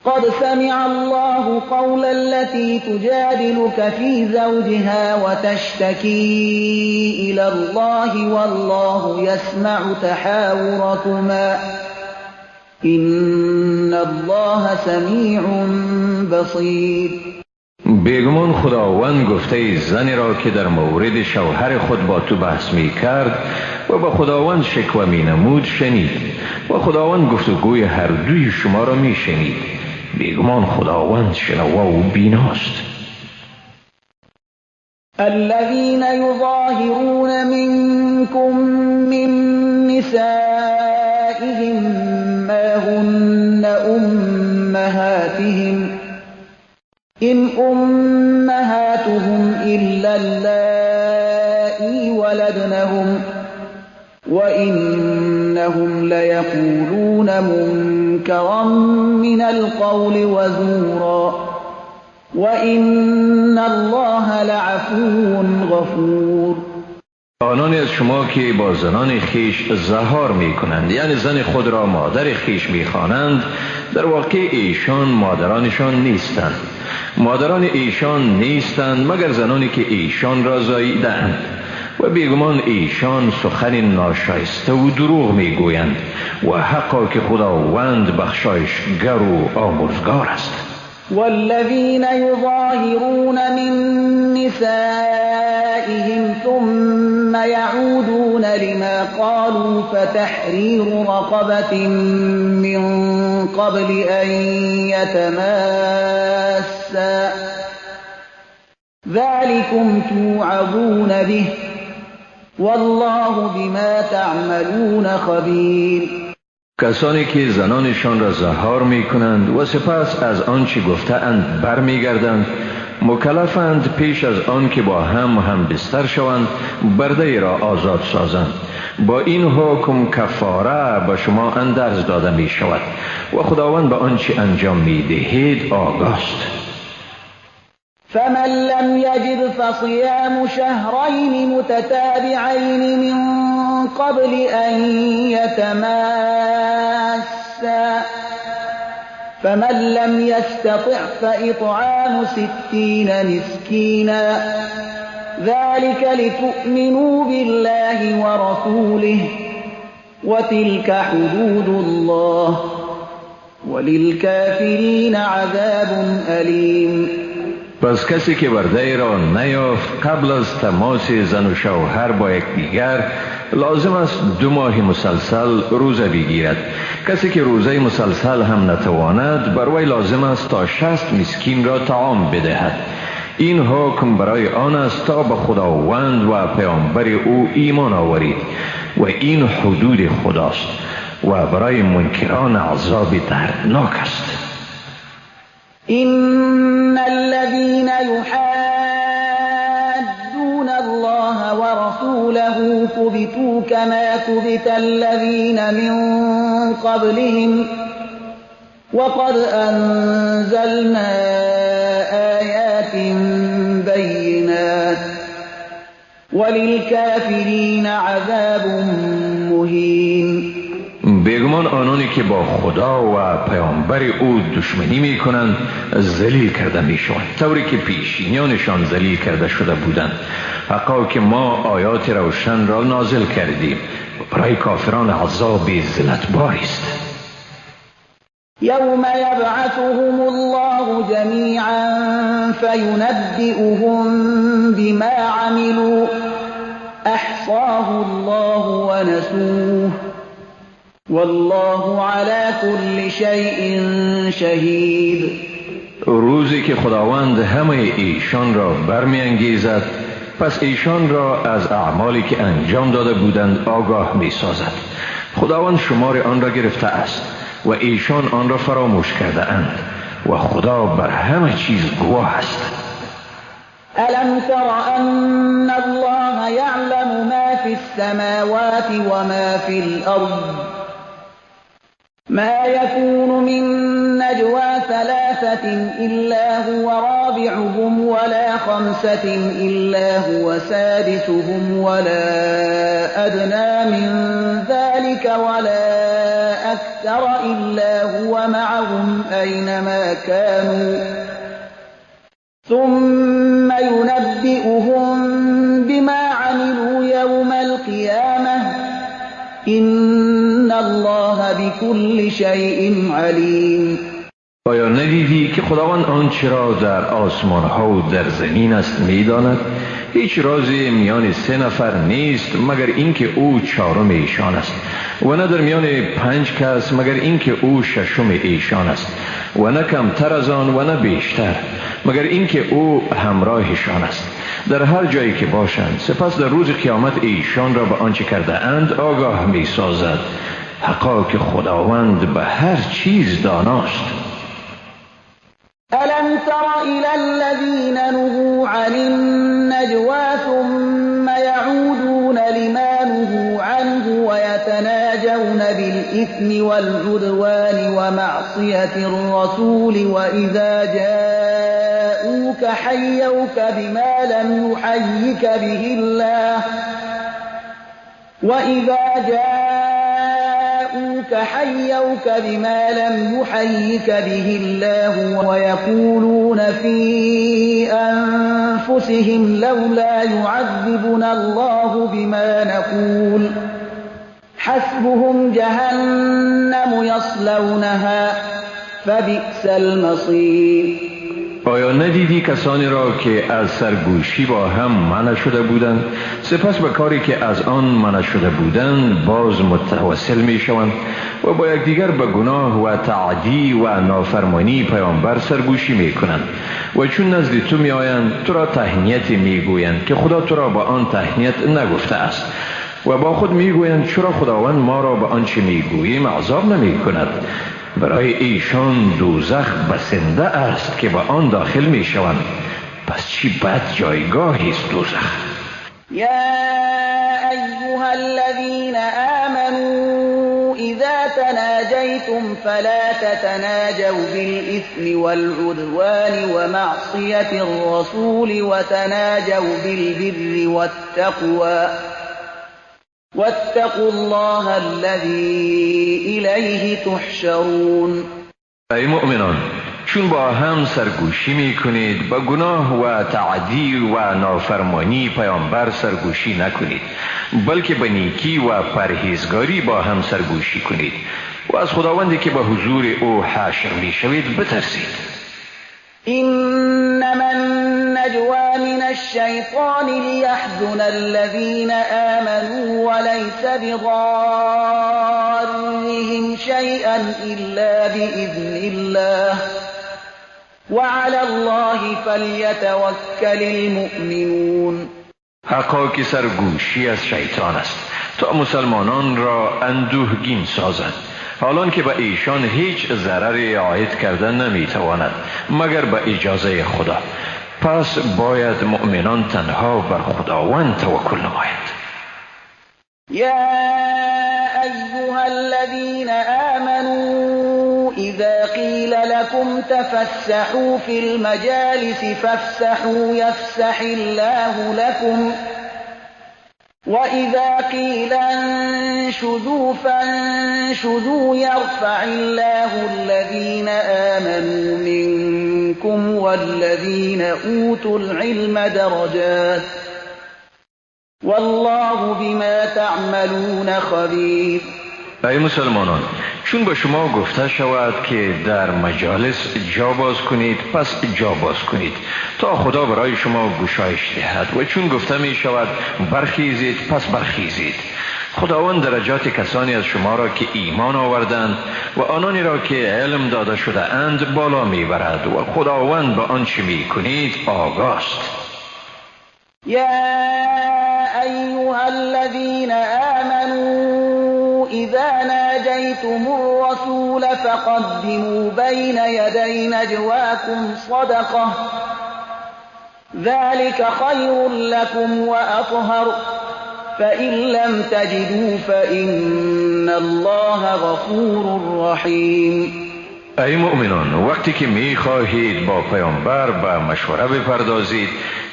قد سمع الله قول التي تجادلك في زوجها وتشتكي إلى الله والله يسمع تحاوركما إن الله سميع بصير. بیگمان خداوند گفته زنی را که در مورد شوهر خود با تو بحث می کرد و با خداوند شکوه می نمود شنید و خداوند گفتگوی هر دوی شما را می شنید. بیگمان خداوند شنوا و بیناست. الذين يظاهرون منكم من نسائهم ما هن أمهاتهم إن أمهاتهم إلا اللائي ولدنهم وإنهم ليقولون منكرا من القول وزورا وإن الله لعفو غفور. آنان از شما که با زنان خیش زهار می کنند، یعنی زن خود را مادر خیش می خوانند، در واقع ایشان مادرانشان نیستند. مادران ایشان نیستند مگر زنانی که ایشان را زاییدند و بیگمان ایشان سخن ناشایسته و دروغ میگویند و حقا که خداوند بخشایشگر و آمرزگار است. والذین یظاهرون من نسائهم ثم يعودون لما قالوا فتحرير رقبة من قبل أن يتماسا ذلكم توعظون به والله بما تعملون خبير. کسانی که زنانشان را زهار می کنند و سپس از آنچه گفته‌اند برمیگردند، مکلفند پیش از آن که با هم بستر شوند برده را آزاد سازند. با این حکم کفاره به شما اندرز داده می شود و خداوند به آنچه انجام می دهید آگاست. فمن لم يجد فصيام شهرين متتابعين من قبل أن يتماسا فمن لم يستطع فإطعام 60 مسكينا ذلك لتؤمنوا بالله ورسوله وتلك حدود الله وللكافرين عذاب أليم. پس کسی که برده را نیافت قبل از تماس زن و شوهر با یکدیگر لازم است 2 ماه مسلسل روزه بگیرد. کسی که روزه مسلسل هم نتواند بر وی لازم است تا 60 مسکین را طعام بدهد. این حکم برای آن است تا به خداوند و پیامبر او ایمان آورید و این حدود خداست و برای منکران عذاب دردناک است. إن الذين يحادون الله ورسوله كبتوا كما كبت الذين من قبلهم وقد أنزلنا آيات بينات وللكافرين عذاب مهين. بیگمان آنانی که با خدا و پیامبر او دشمنی می کنند ذلیل کرده می شوند، طوری که پیشینیانشان ذلیل کرده شده بودند. حقا که ما آیات روشن را نازل کردیم و برای کافران عذاب ذلتباری است. یوم یبعثهم الله جمیعا فینبئهم بما عملوا احصاه الله ونسوه والله على كل شيء شهید. روزی که خداوند همه ایشان را برمی‌انگیزد، پس ایشان را از اعمالی که انجام داده بودند آگاه می‌سازد. خداوند شمار آن را گرفته است و ایشان آن را فراموش کرده اند و خدا بر همه چیز گواه است. ألم تر أن الله يعلم ما في السماوات وما في الأرض ما يكون من نجوى 3 إلا هو رابعهم ولا 5 إلا هو سادسهم ولا أدنى من ذلك ولا أكثر إلا هو معهم أينما كانوا ثم ينبئهم بما عملوا يوم القيامة إن الله بكل شيء عليم. آیا ندیدی که خداوند آنچه را در آسمان ها و در زمین است میداند؟ هیچ رازی میان 3 نفر نیست مگر اینکه او چهارم ایشان است، و نه در میان 5 کس مگر اینکه او ششم ایشان است، و نه کمتر از آن و نه بیشتر مگر اینکه او همراهشان است در هر جایی که باشند. سپس در روز قیامت ایشان را به آنچه کرده اند آگاه می سازد. حقا که خداوند به هر چیز داناست. ألم تر إلى الذين نهوا عن النجوى ثم يعودون لما نهوا عنه ويتناجون بالإثم والعدوان ومعصية الرسول وإذا جاءوك حيوك بما لم يحيك به الله وإذا جاءوك حيوك بما لم يحيك به الله ويقولون في أنفسهم لولا يعذبنا الله بما نقول حسبهم جهنم يصلونها فبئس المصير. آیا ندیدی کسانی را که از سرگوشی با هم منع شده بودند، سپس به کاری که از آن منع شده بودند باز متوسل می شوند و با یکدیگر به گناه و تعدی و نافرمانی پیامبر سرگوشی می کنند و چون نزد تو می آیند تو را تهنیت می گویند که خدا تو را با آن تهنیت نگفته است، و با خود می گویند چرا خداوند ما را به آنچه می گوییم عذاب نمی کند؟ برای ایشان دوزخ بسنده است که به آن داخل می شوند. پس چی بد جایگاهی است دوزخ. یا ایها الذین آمنوا اذا تناجیتم فلا تتناجوا بالإثم والعدوان ومعصیة الرسول وتناجوا بالبر والتقوى واتقوا الله الذي إليه تحشرون. ای مؤمنان، چون با هم سرگوشی می کنید با گناه و تعدی و نافرمانی پیامبر سرگوشی نکنید، بلکه به نیکی و پرهیزگاری با هم سرگوشی کنید و از خداوندی که به حضور او حشر می شوید بترسید. إنما النجوى من الشيطان ليحزن الذين آمنوا وليس بضارهم شيئا إلا بإذن الله وعلى الله فليتوكل المؤمنون. حقا که سرگوشی از شیطان است تا مسلمانان را اندوهگین سازد، حالان که به ایشان هیچ ضرری عاید کرده نمیتواند مگر به اجازه خدا. پس باید مؤمنان تنها بر خداوند توکل نمایند. یا ایها الذین آمنوا اذا قیل لكم تفسحوا فی المجالس فافسحوا یفسح الله لكم وإذا قيل انشزوا فانشزوا يرفع الله الذين آمنوا منكم والذين أوتوا العلم درجات والله بما تعملون خبير. ای مسلمانان، چون به شما گفته شود که در مجالس جا باز کنید پس جا باز کنید تا خدا برای شما گشایش دهد، و چون گفته می شود برخیزید پس برخیزید. خداوند درجات کسانی از شما را که ایمان آوردند و آنانی را که علم داده شده اند بالا می برد و خداوند به آنچه می کنید آگاست. یا ایها الذین آمنوا إذا ناجيتم الرسول فقدموا بين يدي نجواكم صدقة ذلك خير لكم وأطهر فإن لم تجدوا فإن الله غفور رحيم. ای مؤمنان، وقتی که می خواهید با پیامبر به مشوره بپردازید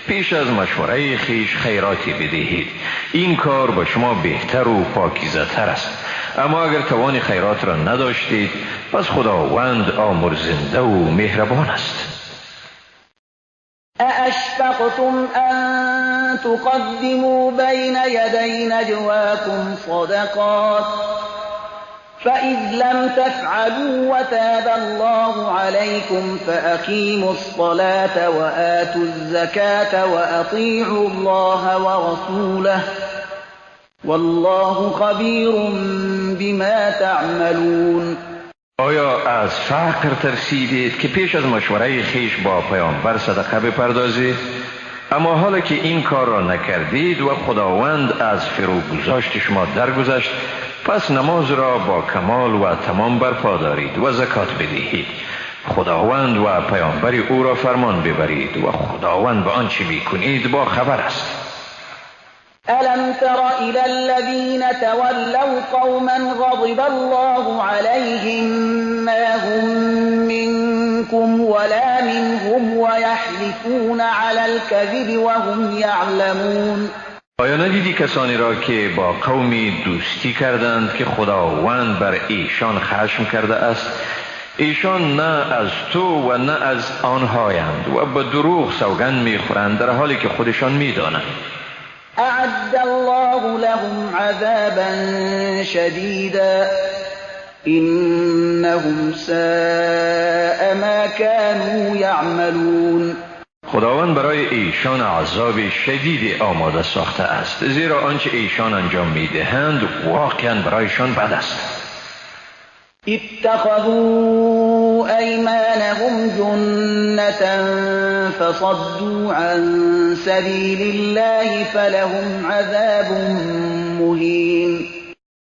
پیش از مشوره خیش خیراتی بدهید. این کار به شما بهتر و پاکیزه تر است. اما اگر توان خیرات را نداشتید، پس خداوند آمرزنده و مهربان است. أأشفقتم أن تقدموا بين يدي نجواكم صدقات فإذ لم تفعلوا وتاب الله عليكم فأقيموا الصلاة وآتوا الزكاة وأطيعوا الله ورسوله والله خبير بما تعملون. آیا از فقر ترسیدید که پیش از مشوره خیش با پیامبر صدقه بپردازید؟ اما حالا که این کار را نکردید و خداوند از فروگذاشت شما درگذشت، پس نماز را با کمال و تمام برپا دارید و زکات بدهید. خداوند و پیامبر او را فرمان ببرید و خداوند به آنچه میکنید با خبر است. ألم تر إلى الذين تولوا قوما غضب الله عليهم ما هم منكم ولا منهم ويحلفون على الكذب وهم يعلمون. آیا ندیدی کسانی را که با قومی دوستی کردند که خداوند بر ایشان خشم کرده است؟ ایشان نه از تو و نه از آنهایند و به دروغ سوگند میخورند در حالی که خودشان میدانند. أعد الله لهم عذابا شديدا إنهم ساء ما كانوا يعملون. خداوند برای ایشان عذاب شدید آماده ساخته است، زیرا آنچه ایشان انجام میدهند واقعا برایشان بد است. اتخذوا أيمانهم جنة فصدوا عن سبيل الله فلهم عذاب مهين.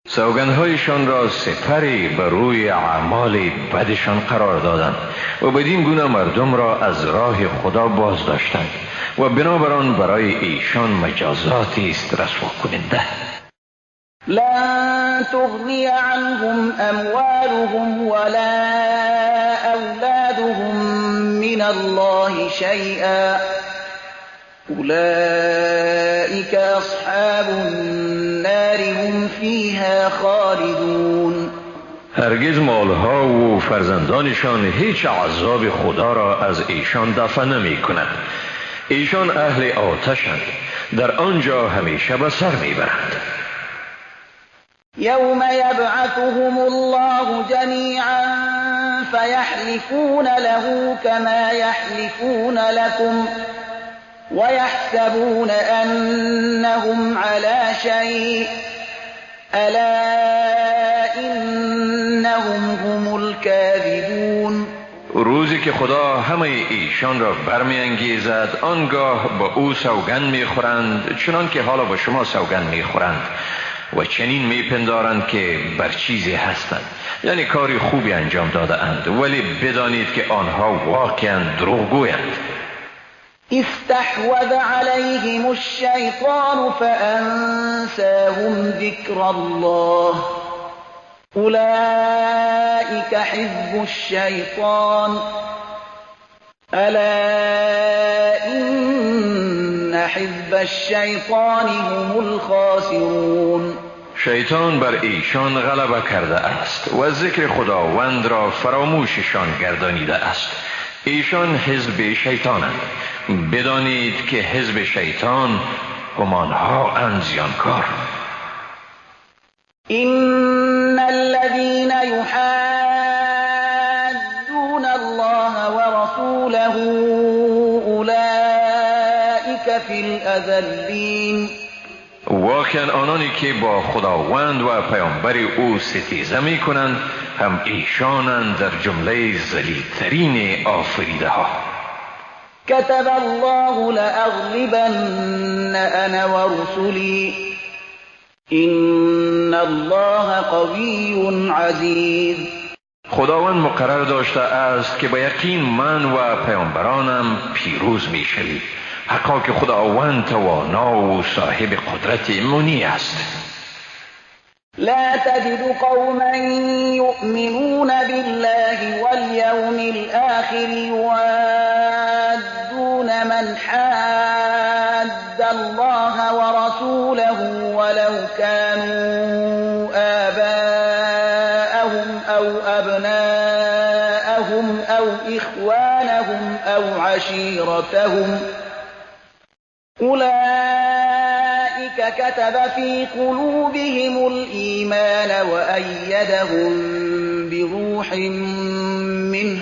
سوگندهایشان را سپری بر روی اعمال بدشان قرار دادند و بدین گونه مردم را از راه خدا باز داشتند و بنابران برای ایشان مجازاتی است رسوا کننده. لن تغنی عنهم اموالهم ولا اولادهم من الله شیئا اولئک اصحاب النار هم فیها خالدون. هرگز مالها و فرزندانشان هیچ عذاب خدا را از ایشان دفع نمی کند. ایشان اهل آتشند، در آنجا همیشه به سر میبرند. یوم یبعثهم الله جمیعا فیحلفون له کما یحلفون لكم ويحسبون أنهم على شيء ألا إنهم هم الكاذبون. روزی که خدا همه ایشان را برمی‌انگیزد، آنگاه با او سوگند می‌خورند چنان که حالا با شما سوگند می‌خورند و چنین میپندارند که بر چیزی هستند، یعنی کاری خوبی انجام داده اند، ولی بدانید که آنها واقعا دروغگویند. استحوذ عليهم الشيطان فأنساهم ذكر الله أولئك حزب الشيطان ألا إن حزب الشيطان هم الخاسرون. شیطان بر ایشان غلبه کرده است و ذکر خداوند را فراموششان گردانیده است. ایشان حزب شیطانند. بدانید که حزب شیطان همانها اند زیانکار. إن الذين يحادون الله ورسوله أولئك في الأذلين. واقعا آنانی که با خداوند و پیامبر او ستیزه می کنند هم ایشانند در جمله ذلیل‌ترین آفریده ها. كتب الله لأغلبن أنا ورسلي إن الله قوي عزيز. خداوند مقرر داشته است که به یقین من و پیامبرانم پیروز می شویم. حقا که خداوند توانا و صاحب قدرت منی است. لا تجد قوما يؤمنون بالله واليوم الآخر يوادون من حاد أو إخوانهم أو عشيرتهم أولئك كتب في قلوبهم الإيمان وأيدهم بروح منه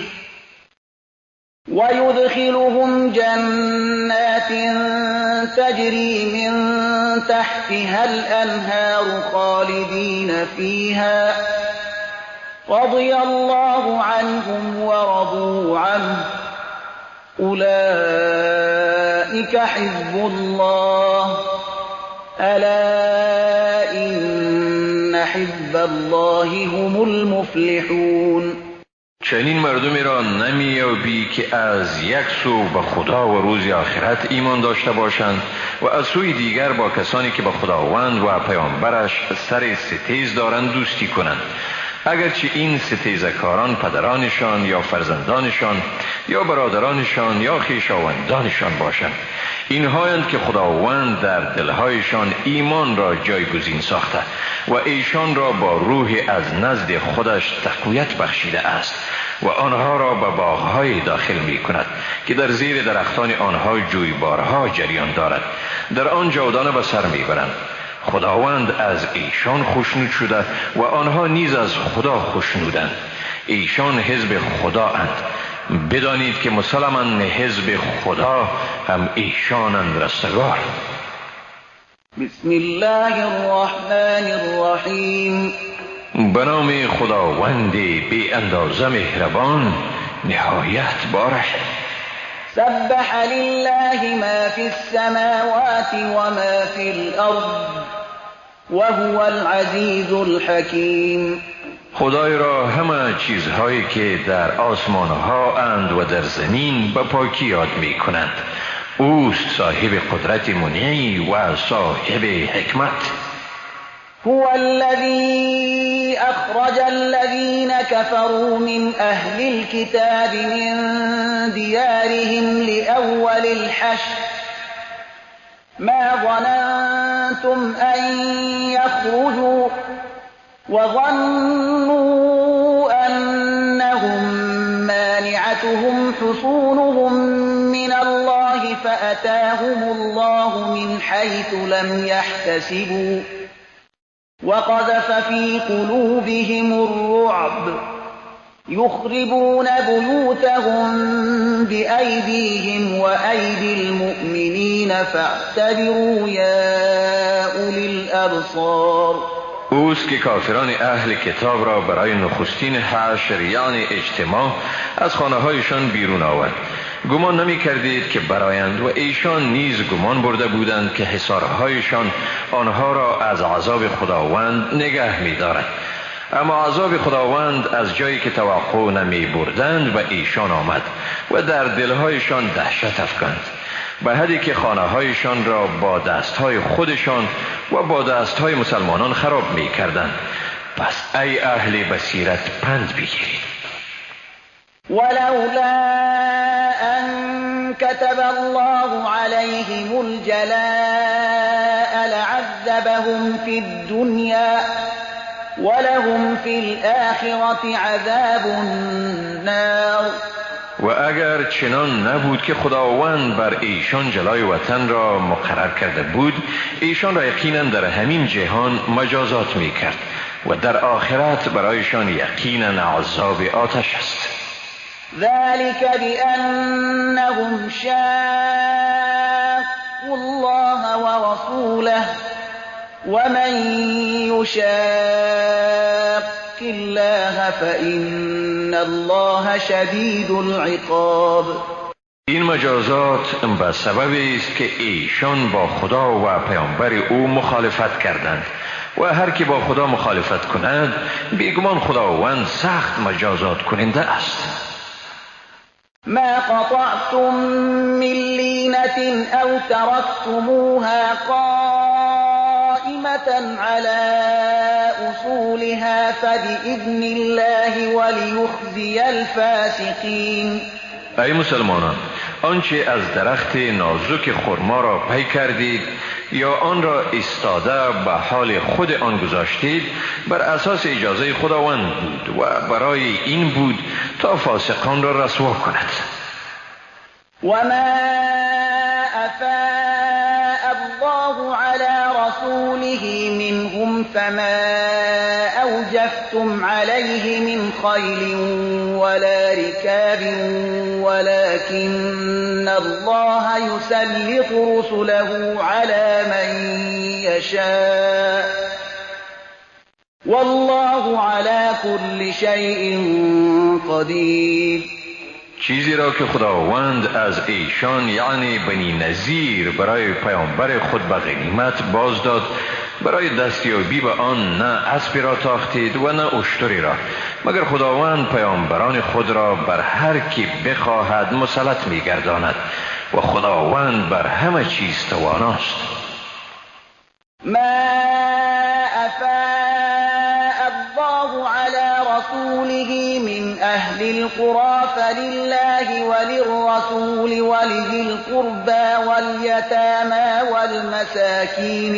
ويدخلهم جنات تجري من تحتها الأنهار خالدين فيها رضي الله عنهم ورضوا عنه أولئك حزب الله ألا إن حزب الله هم المفلحون. چنین مردمی را نمی‌یابی که از یک سو به خدا و روز آخرت ایمان داشته باشند و از سوی دیگر با کسانی که به خداوند و پیامبرش سر ستیز دارند دوستی کنند، اگرچه این ستیزکاران پدرانشان یا فرزندانشان یا برادرانشان یا خویشاوندانشان باشند. اینهایند که خداوند در دلهایشان ایمان را جایگزین ساخته و ایشان را با روح از نزد خودش تقویت بخشیده است و آنها را به باغهای داخل می کند که در زیر درختان آنها جویبارها جریان دارد، در آن جاودانه به سر می برند. خداوند از ایشان خوشنود شده و آنها نیز از خدا خوشنودند. ایشان حزب خدا اند. بدانید که مسلما حزب خدا هم ایشانند رستگار. بسم الله الرحمن الرحیم. به نام خداوند بی اندازه مهربان نهایت بارش. سبح لله ما فی السماوات و ما فی الارض وهو العزیز الحکیم. خدای را همه چیزهایی که در آسمان ها اند و در زمین به پاکی یاد می کنند. اوست صاحب قدرت منیع و صاحب حکمت. هو الذي أخرج الذين كفروا من أهل الكتاب من ديارهم لأول الحشر ما ظننتم أن يخرجوا وظنوا أنهم مانعتهم حصونهم من الله فأتاهم الله من حيث لم يحتسبوا وقذف في قلوبهم الرعب يخربون بيوتهم بأيديهم وأيدي المؤمنين فاعتبروا يا أولي الأبصار. اوست که کافران اهل کتاب را برای نخستین حشر یعنی اجتماع از خانه هایشان بیرون آورد. گمان نمی کردید که برایند و ایشان نیز گمان برده بودند که حصارهایشان آنها را از عذاب خداوند نگه می دارد. اما عذاب خداوند از جایی که توقع نمی بردند و ایشان آمد و در دلهایشان دهشت افکند، به حدی که خانه هایشان را با دستهای خودشان و با دستهای مسلمانان خراب می کردند. پس ای اهل بصیرت پند بگیرید. ولولا أن كتب الله عليهم الجلاء لعذبهم في الدنيا ولهم في الآخرة عذاب النار. و اگر چنان نبود که خداوند بر ایشان جلای وطن را مقرر کرده بود، ایشان را یقینا در همین جهان مجازات می کرد و در آخرت برایشان یقینا عذاب آتش است. ذلك بأنهم شاقوا الله ورسوله ومن يشاق الله فإن الله شدید العقاب. این مجازات به سبب است که ایشان با خدا و پیامبر او مخالفت کردند و هر کی با خدا مخالفت کند بیگمان خداوند سخت مجازات کننده است. ما قطعتم من لینة أو تركتموها قائمة على أصولها فبإذن الله وليخزي الفاسقين. ای مسلمانان، آنچه از درخت نازک خرما را پی کردید یا آن را ایستاده به حال خود آن گذاشتید، بر اساس اجازه خداوند بود و برای این بود تا فاسقان را رسوا کند. وما أفاء الله على رسوله منهم فما أوجفتم عليه من خيل ولا ركاب ولكن الله يسلط رسله على من يشاء والله على كل شيء قدير. چیزی را که خداوند از ایشان یعنی بنی نظیر برای پیامبر خود به غنیمت باز داد، برای دستیابی به آن نه اسبی را تاختید و نه اشتری را، مگر خداوند پیامبران خود را بر هر کی بخواهد مسلط می‌گرداند و خداوند بر همه چیز تواناست. ما افاء الله على رسوله من أهل القرى فلله وللرسول ولذي القربى واليتامى والمساكين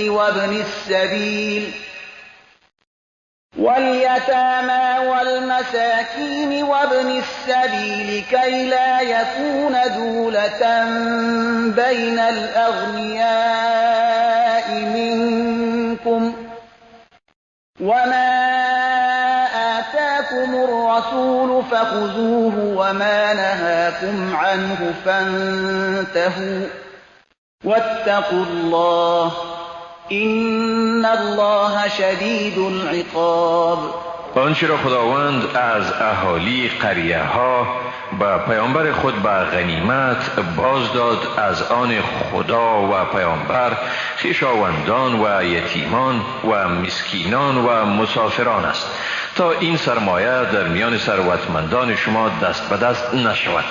وابن السبيل كي لا يكون دولة بين الأغنياء منكم وما آتاكم الرسول فخذوه وما نهاكم عنه فانتهوا واتقوا الله إن الله شدید العقاب. آنچه را خداوند از اهالی قریه ها به پیامبر خود به غنیمت باز داد، از آن خدا و پیامبر، خویشاوندان و یتیمان و مسکینان و مسافران است، تا این سرمایه در میان ثروتمندان شما دست به دست نشود.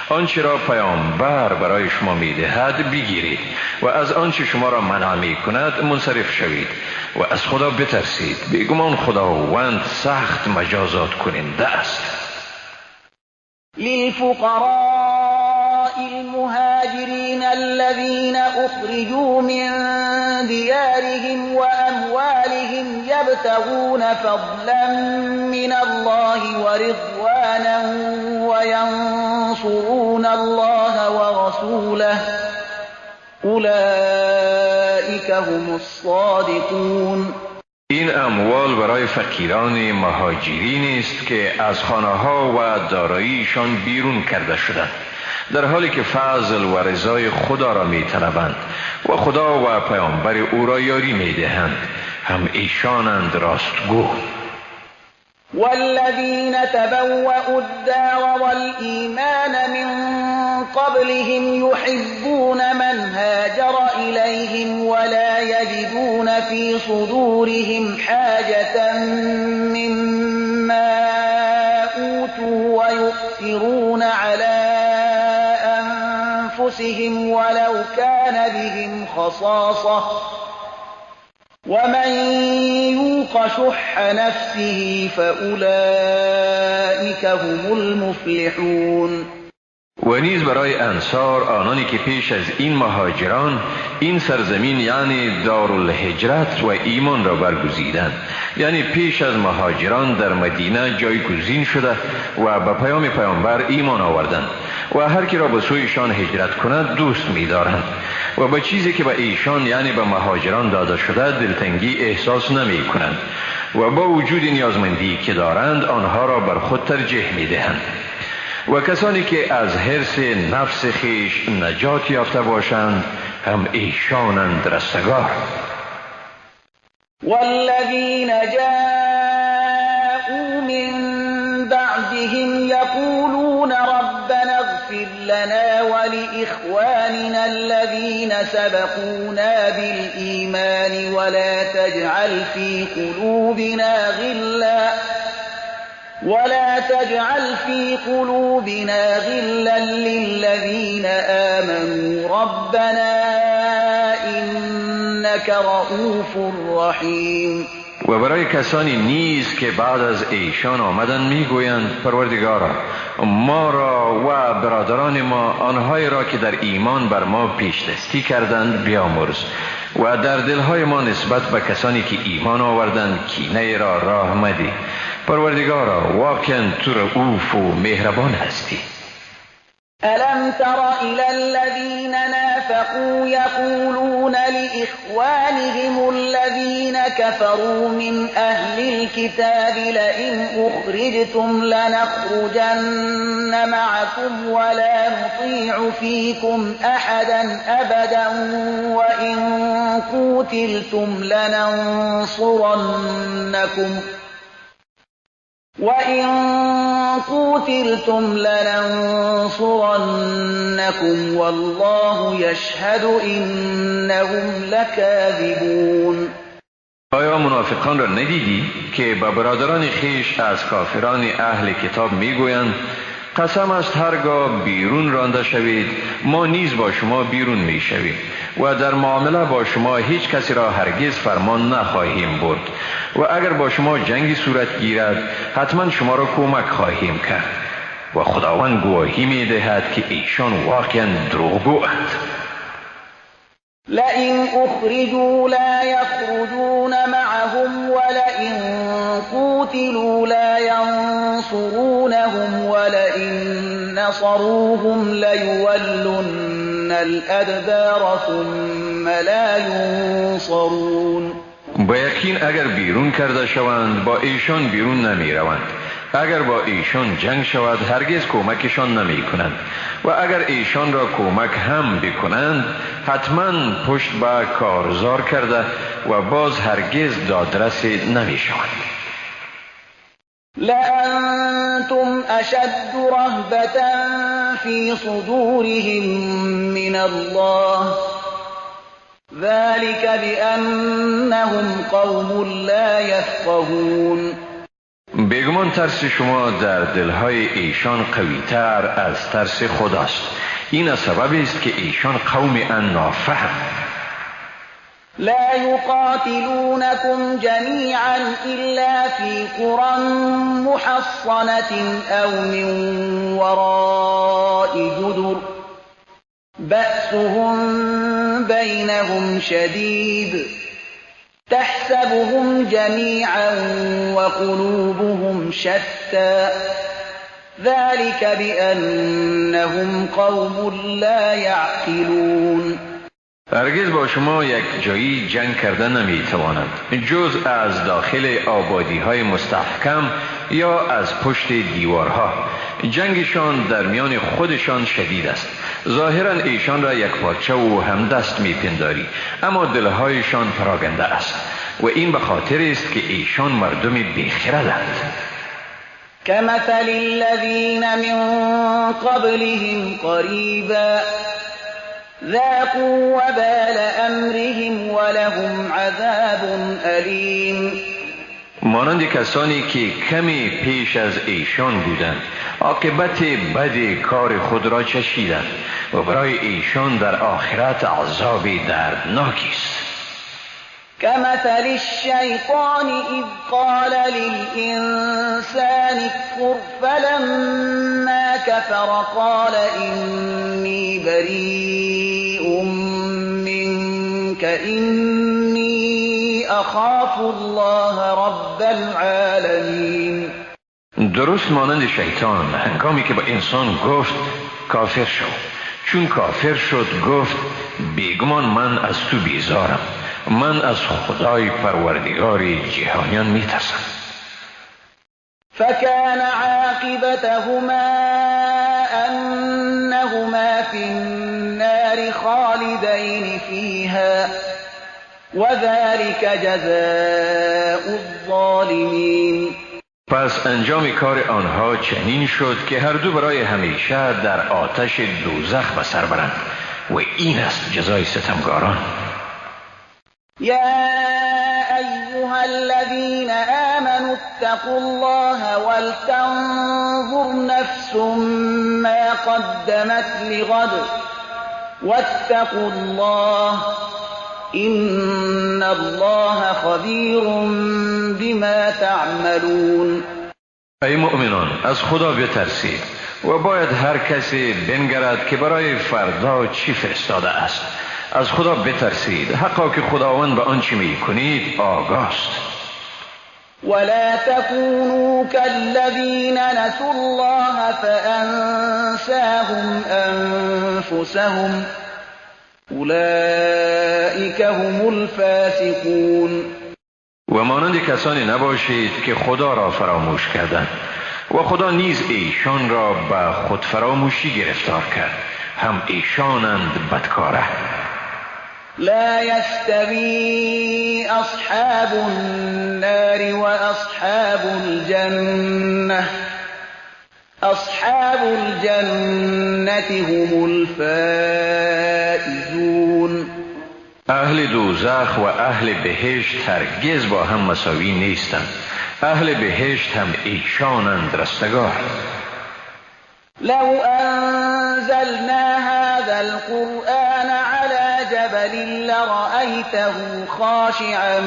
آنچه را پیامبر برای شما میدهد بگیرید و از آنچه شما را منع میکند منصرف شوید و از خدا بترسید، بیگمان خداوند سخت مجازات کننده است. للفقراء المهاجرين الذين أخرجوا من ديارهم وأموالهم يبتغون فضلا من الله ورضوانا وينصرون الله ورسوله أولئك هم الصادقون. این اموال برای فقیران مهاجرین است که از خانه ها و داراییشان بیرون کرده شدند، در حالی که فضل و رضای خدا را می طلبند و خدا و پیامبر او را یاری می دهند، هم ایشانند راستگو. والذین تبوأوا الدار والإیمان من قبلهم يحبون من هاجر إليهم ولا يجدون في صدورهم حاجة مما أوتوا ويؤثرون على أنفسهم ولو كان بهم خصاصة ومن يوق شح نفسه فأولئك هم المفلحون. و نیز برای انصار، آنانی که پیش از این مهاجران این سرزمین یعنی دارالهجرت و ایمان را برگزیدند، یعنی پیش از مهاجران در مدینه جایگزین شده و به پیام پیامبر ایمان آوردند و هر کی را به سویشان هجرت کند دوست می‌دارند و به چیزی که به ایشان یعنی به مهاجران داده شده دلتنگی احساس نمی کنند و با وجود نیازمندی که دارند آنها را بر خود ترجیح می دهند. و کسانی که از حرص نفس خویش نجات یافته باشند هم ایشانند رستگار. والذین جاءوا من بعدهم یقولون ربنا اغفر لنا ولإخواننا الذين سبقونا بالإيمان ولا تجعل في قلوبنا غلا للذين آمنوا ربنا إنك رؤوف رحيم. و برای کسانی نیز که بعد از ایشان آمدند میگویند پروردگارا، ما را و برادران ما، آنهایی را که در ایمان بر ما پیش دستی کردند بیامرز و در دلهای ما نسبت به کسانی که ایمان آوردند کینه را راه مده. پروردگارا، واقعا تو رؤوف و مهربان هستی. ألم تر إلى الذين نافقوا يقولون لإخوانهم الذين كفروا من أهل الكتاب لئن أخرجتم لنخرجن معكم ولا نطيع فيكم أحدا أبدا وإن قتلتم لننصرنكم والله يشهد إنهم لكاذبون. آیا منافقان را ندیدی که به برادران خیش از کافران اهل کتاب میگویند قسم است هرگاه بیرون رانده شوید ما نیز با شما بیرون میشویم و در معامله با شما هیچ کسی را هرگز فرمان نخواهیم برد و اگر با شما جنگی صورت گیرد حتما شما را کمک خواهیم کرد و خداوند گواهی میدهد که ایشان واقعا دروغگواند. لئن أخرجوا لا يخرجون معهم ولئن قوتلوا لا ينصرونهم ولئن نصروهم ليولن الأدبار ثم لا ينصرون. با یقین اگر بیرون کرده شوند با ایشان بیرون نمی روند، اگر با ایشان جنگ شود هرگز کمکشان نمی کنند و اگر ایشان را کمک هم بکنند حتما پشت به کارزار کرده و باز هرگز دادرس نمی شوند. لأنتم أشد رهبة في صدورهم من الله ذلك بأنهم قوم لا يفقهون. بیگمان ترس شما در دلهای ایشان قویتر از ترس خداست. این از سبب است که ایشان قوم نافهم. لا يقاتلونكم جميعا إلا في قرى محصنة أو من وراء جدر بأسهم بينهم شديد تحسبهم جميعا وقلوبهم شتى ذلك بأنهم قوم لا يعقلون. هرگز با شما یک جایی جنگ کرده نمی توانند جز از داخل آبادی های مستحکم یا از پشت دیوارها. جنگشان در میان خودشان شدید است. ظاهرا ایشان را یک پارچه و همدست می پنداری، اما دلهایشان پراگنده است و این به خاطر است که ایشان مردم بیخردند. كمثل الذين من قبلهم قریبا ذاقوا وبال امرهم ولهم عذاب الیم. مانند کسانی که کمی پیش از ایشان بودند عاقبت بد کار خود را چشیدند و برای ایشان در آخرت عذاب دردناکی است. كمثل الشیطان اذ قال للانسان اكفر فلما كفر قال إني بريء منك إني أخاف الله رب العالمين. درست مانند شیطان هنگامی که به انسان گفت کافر شو، چون کافر شد گفت بیگمان من از تو بیزارم، من از خدای پروردگار جهانیان میترسم. فكان عاقبتهما أنهما في النار خالدين فيها وذلك جزاء الظالمين. پس انجام کار آنها چنین شد که هر دو برای همیشه در آتش دوزخ به سر برند و این است جزای ستمگاران. یا ایها الذین آمنوا اتقوا الله ولتنظر نفس ما قدمت لغد واتقوا الله إن الله خبیر بما تعملون. ای مؤمنان، از خدا بترسید و باید هر کسی بنگرد که برای فردا چی فرستاده است. از خدا بترسید، حقا که خداوند به آنچه میکنید آگاست. ولا تكونوا كالذين نسوا الله فأنساهم أنفسهم أولئك هم الفاسقون. و مانند کسانی نباشید که خدا را فراموش کردند و خدا نیز ایشان را به خود فراموشی گرفتار کرد، هم ایشانند بدکاره. لا يستوي أصحاب النار وأصحاب الجنة أصحاب الجنة هم الفائزون. اهل دوزخ و اهل بهشت هرگز با هم مساوی نیستند. اهل بهشت هم ایشانند رستگار. لو أنزلنا هذا القرآن على جبل لرأيته خاشعا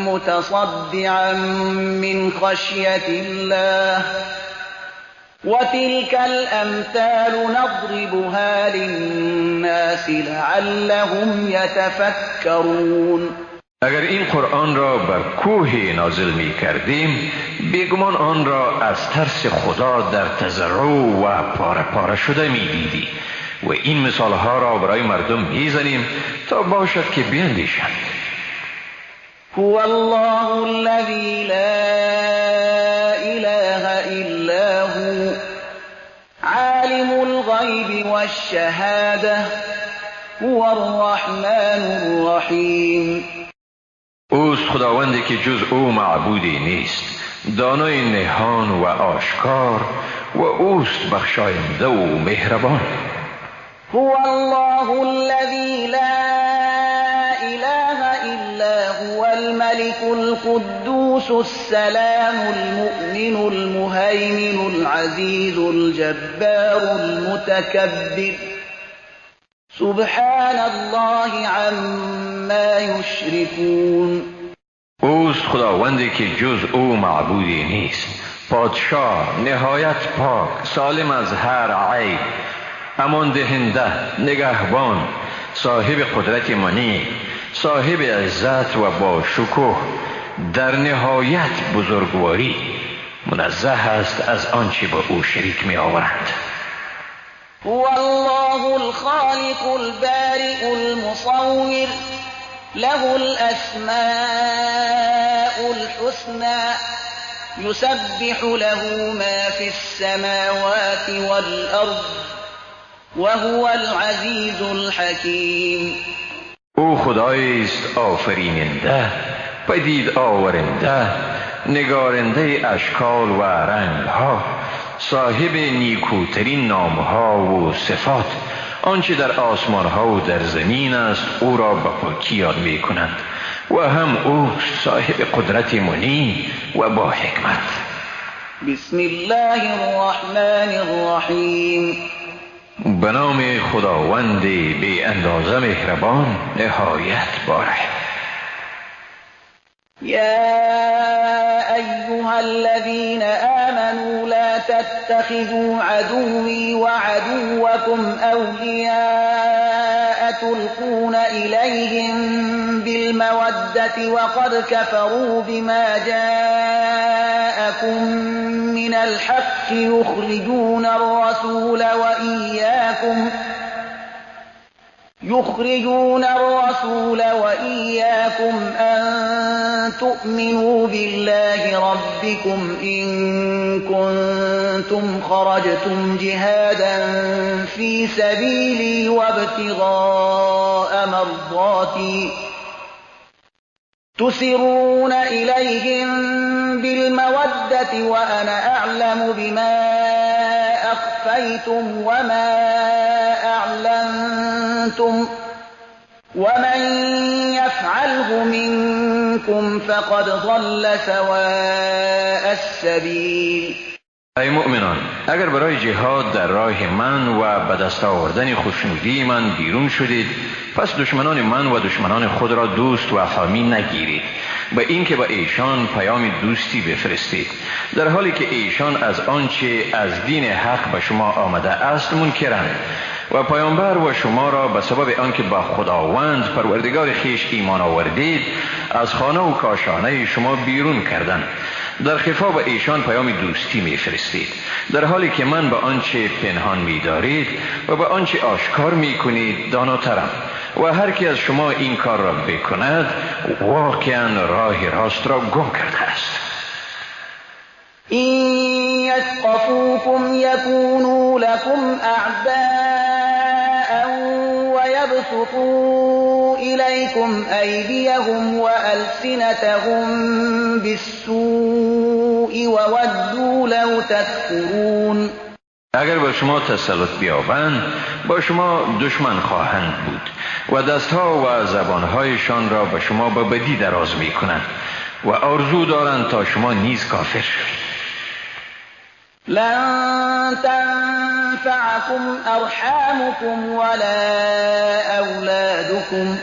متصدعا من خشية الله وتلك الأمثال نضربها للناس لعلهم يتفكرون. اگر این قرآن را بر کوه نازل می کردیم، بیگمان آن را از ترس خدا در تضرع و پاره پاره شده می دیدی و این مثالها را برای مردم می زنیم تا باشد که بیندیشند. هو الله الذی لا اله الا هو عالم الغیب والشهادة هو الرحمن الرحیم. اوست خداوندی که جز او معبودی نیست، دانای نهان و آشکار، و اوست بخشاینده و مهربان. هو الله الذی لا اله الا هو الملك القدوس السلام المؤمن المهیمن العزیز الجبار المتکبر سبحان الله عما یشرکون. اوست خداوندی که جز او معبودی نیست، پادشاه، نهایت پاک، سالم از هر عیب، امان دهنده، نگهبان، صاحب قدرت منی، صاحب عزت و با شکوه، در نهایت بزرگواری، منزه است از آنچه با او شریک می آورند. هو الله الخالق البارئ المصور له الأسماء الحسنى يسبح له ما في السماوات والأرض وهو العزیز الحکیم. او خدایی است آفریننده، پدید آورنده، نگارنده اشکال و رنگها، صاحب نیکوترین نامها و صفات. آنچه در آسمانها و در زمین است او را به پاکی یاد می کنند و هم او صاحب قدرت منی و با حکمت. بسم الله الرحمن الرحیم. به نام خداوند بی اندازه مهربان، نهایت باره. یا ایها الذین آمنوا لا تتخذوا عدوی وعدوکم اولیاء تلقون الیهم بالمودة وقد كفروا بما جاءكم من الحق يخرجون الرسول وإياكم أن تؤمنوا بالله ربكم إن كنتم خرجتم جهادا في سبيلي وابتغاء مرضاتي تسرون إليهم بالمودة وأنا أعلم بما أخفيتم وما أعلنتم ومن يفعله منكم فقد ضل سواء السبيل. ای مؤمنان، اگر برای جهاد در راه من و به دست آوردن خوشنودی من بیرون شدید، پس دشمنان من و دشمنان خود را دوست و حامی نگیرید، به اینکه با ایشان پیام دوستی بفرستید، در حالی که ایشان از آنچه از دین حق به شما آمده است منکرند و پیامبر و شما را به سبب آنکه با خداوند پروردگار خویش ایمان آوردید از خانه و کاشانه شما بیرون کردند. در خفا به ایشان پیام دوستی میفرستید، در حالی که من به آنچه پنهان می‌دارید و به آنچه آشکار می‌کنید داناترم، و هر کی از شما این کار را بکند واقعا راه راست را گم کرده است. إن يثقفوكم يكونوا لكم أعداء ويبسطوا إليكم أيديهم وألسنتهم بالسوء وودوا لو تكفرون. اگر با شما تسلط بیابند با شما دشمن خواهند بود و دستها و زبانهایشان را به شما به بدی دراز میکنند و آرزو دارند تا شما نیز کافر شوید. لن تنفعكم أرحامكم ولا أولادكم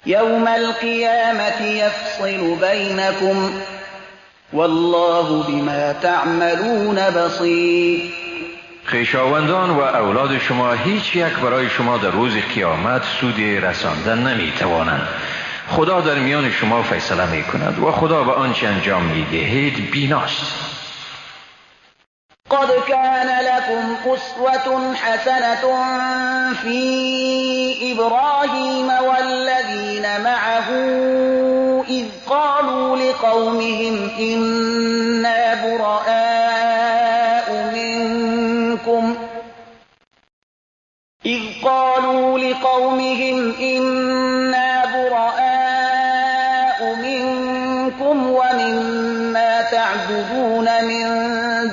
يوم القيامة يفصل بينكم والله بما تعملون بصير. خویشاوندان و اولاد شما هیچ یک برای شما در روز قیامت سود رساندن نمیتوانند. خدا در میان شما فیصله میکند و خدا به آنچه انجام میدهید بیناست. قد كان لكم أسوة حسنة في إبراهيم والذين معه إذ قالوا لقومهم إنا براء منكم إذ قالوا لقومهم إنا براء منكم ومما تعبدون من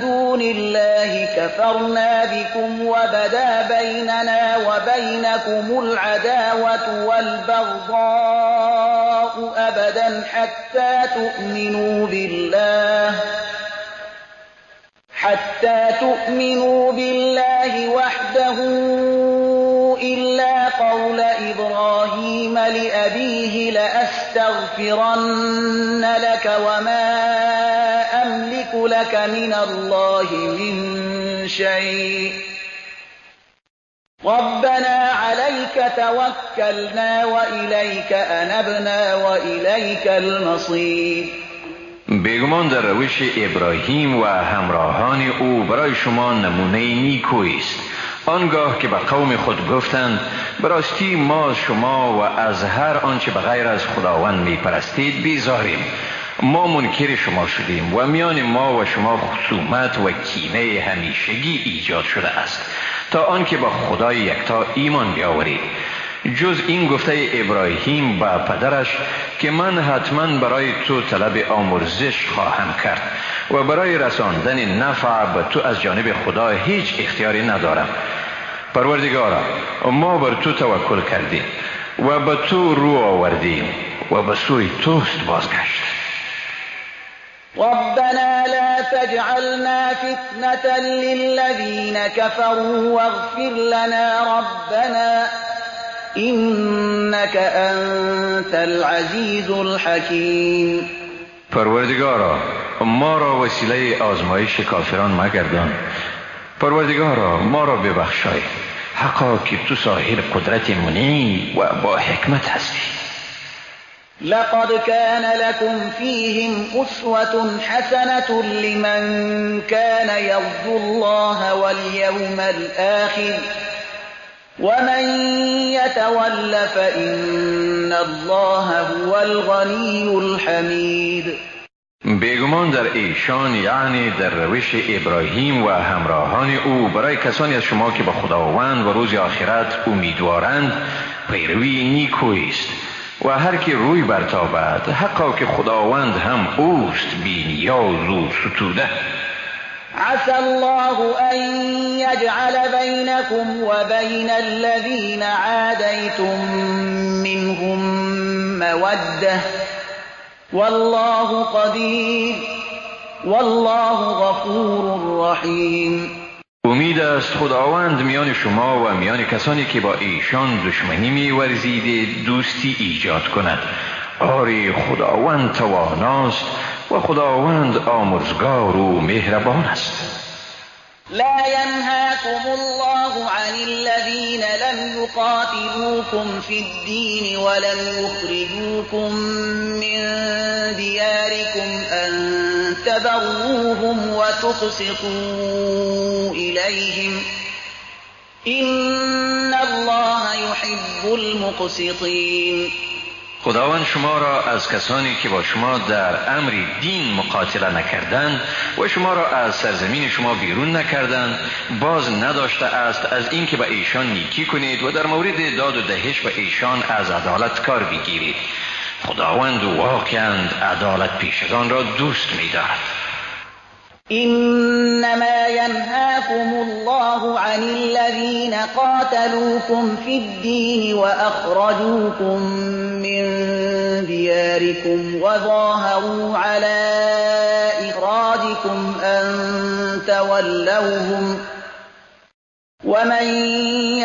دون الله كفرنا بكم وبدا بيننا وبينكم العداوة والبغضاء أبدا حتى تؤمنوا بالله وحده إلا قول إبراهيم لأبيه لأستغفرن لك وما أملك لك من الله من شيء ربنا عليك توكلنا وإليك أنبنا وإليك المصير. بیگمان در روش ابراهیم و همراهان او برای شما نمونه نیکویی است. آنگاه که به قوم خود گفتند براستی ما شما و از هر آنچه به غیر از خداوند میپرستید بیزاریم، ما منکر شما شدیم و میان ما و شما خصومت و کینه همیشگی ایجاد شده است تا آنکه با خدای یکتا ایمان بیاورید. جز این گفته ابراهیم به پدرش که من حتما برای تو طلب آمرزش خواهم کرد و برای رساندن نفع به تو از جانب خدا هیچ اختیاری ندارم. پروردگارا، ما بر تو توکل کردیم و به تو رو آوردیم و به سوی توست بازگشت. ربنا لا تجعلنا فتنة للذین كفروا واغفر لنا ربنا إنك أنت العزیز الحکیم. پروردگارا، ما را وسیله آزمایش کافران مگردان. پروردگارا، ما را ببخشای، حقا که تو صاحب قدرت منی و با حکمت هستی. لقد كان لكم فيهم أسوة حسنة لمن كان يرجو الله واليوم الآخر ومن يتول فإن الله هو الغني الحمید. بیگمان در ایشان، یعنی در روش ابراهیم و همراهان او، برای کسانی از شما که به خداوند و روز آخرت امیدوارند پیروی نیکویی است و هر کی روی برتابد حقا که خداوند هم اوست بی نیاز و ستوده. عسى الله أن يجعل بينكم وبين الذين عاديتم منهم مودة والله قدير والله غفور رحیم. امید است خداوند میان شما و میان کسانی که با ایشان دشمنی می‌ورزیدید دوستی ایجاد کند. آری خداوند تواناست و خداوند آمرزگار و مهربان است. لا ينهاكم الله عن الذين لم يقاتلوكم في الدين ولم يخرجوكم من دياركم أن تبروهم وتقسطوا إليهم إن الله يحب المقسطين. خداوند شما را از کسانی که با شما در امر دین مقاتله نکردند و شما را از سرزمین شما بیرون نکردند باز نداشته است از اینکه به ایشان نیکی کنید و در مورد داد و دهش به ایشان از عدالت کار بگیرید. خداوند واقعا عدالت پیشگان را دوست می‌دارد. إنما ينهاكم الله عن الذين قاتلوكم في الدين وأخرجوكم من دياركم وظاهروا على إخراجكم أن تولوهم ومن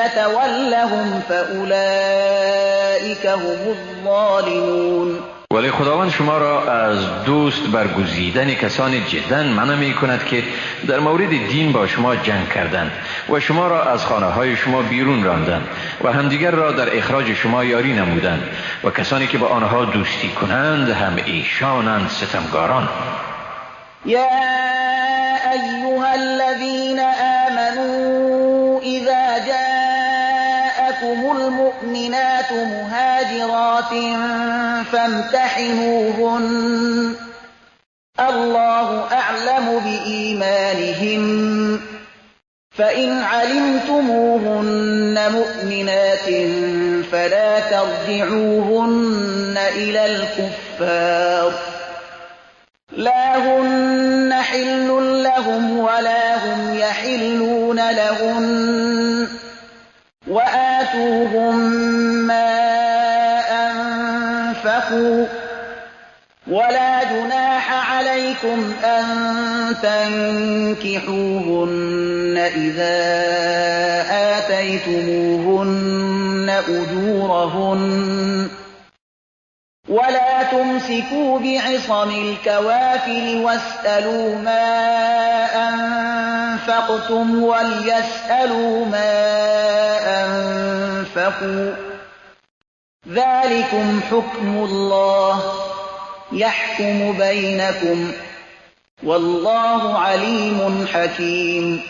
يتولهم فأولئك هم الظالمون. ولی خداوند شما را از دوست برگزیدن کسان جدا منع می کند که در مورد دین با شما جنگ کردند و شما را از خانه های شما بیرون راندند و همدیگر را در اخراج شما یاری نمودند و کسانی که با آنها دوستی کنند هم ایشانند ستمگاران. یا ایها الذین آمنوا اذا جاءكم المؤمنات مهاجرات فامتحنوهن الله أعلم بإيمانهن فإن علمتموهن مؤمنات فلا ترجعوهن إلى الكفار لا هن حل لهم ولا هم يحلون لهن وآتوهم ما أنفقوا ولا جناح عليكم أن تنكحوهن إذا آتيتموهن أجورهن ولا تمسكوا بعصم الكوافر واسألوا ما أنفقتم وليسألوا ما أنفقوا ذلكم حكم الله يحكم بينكم والله عليم حكيم.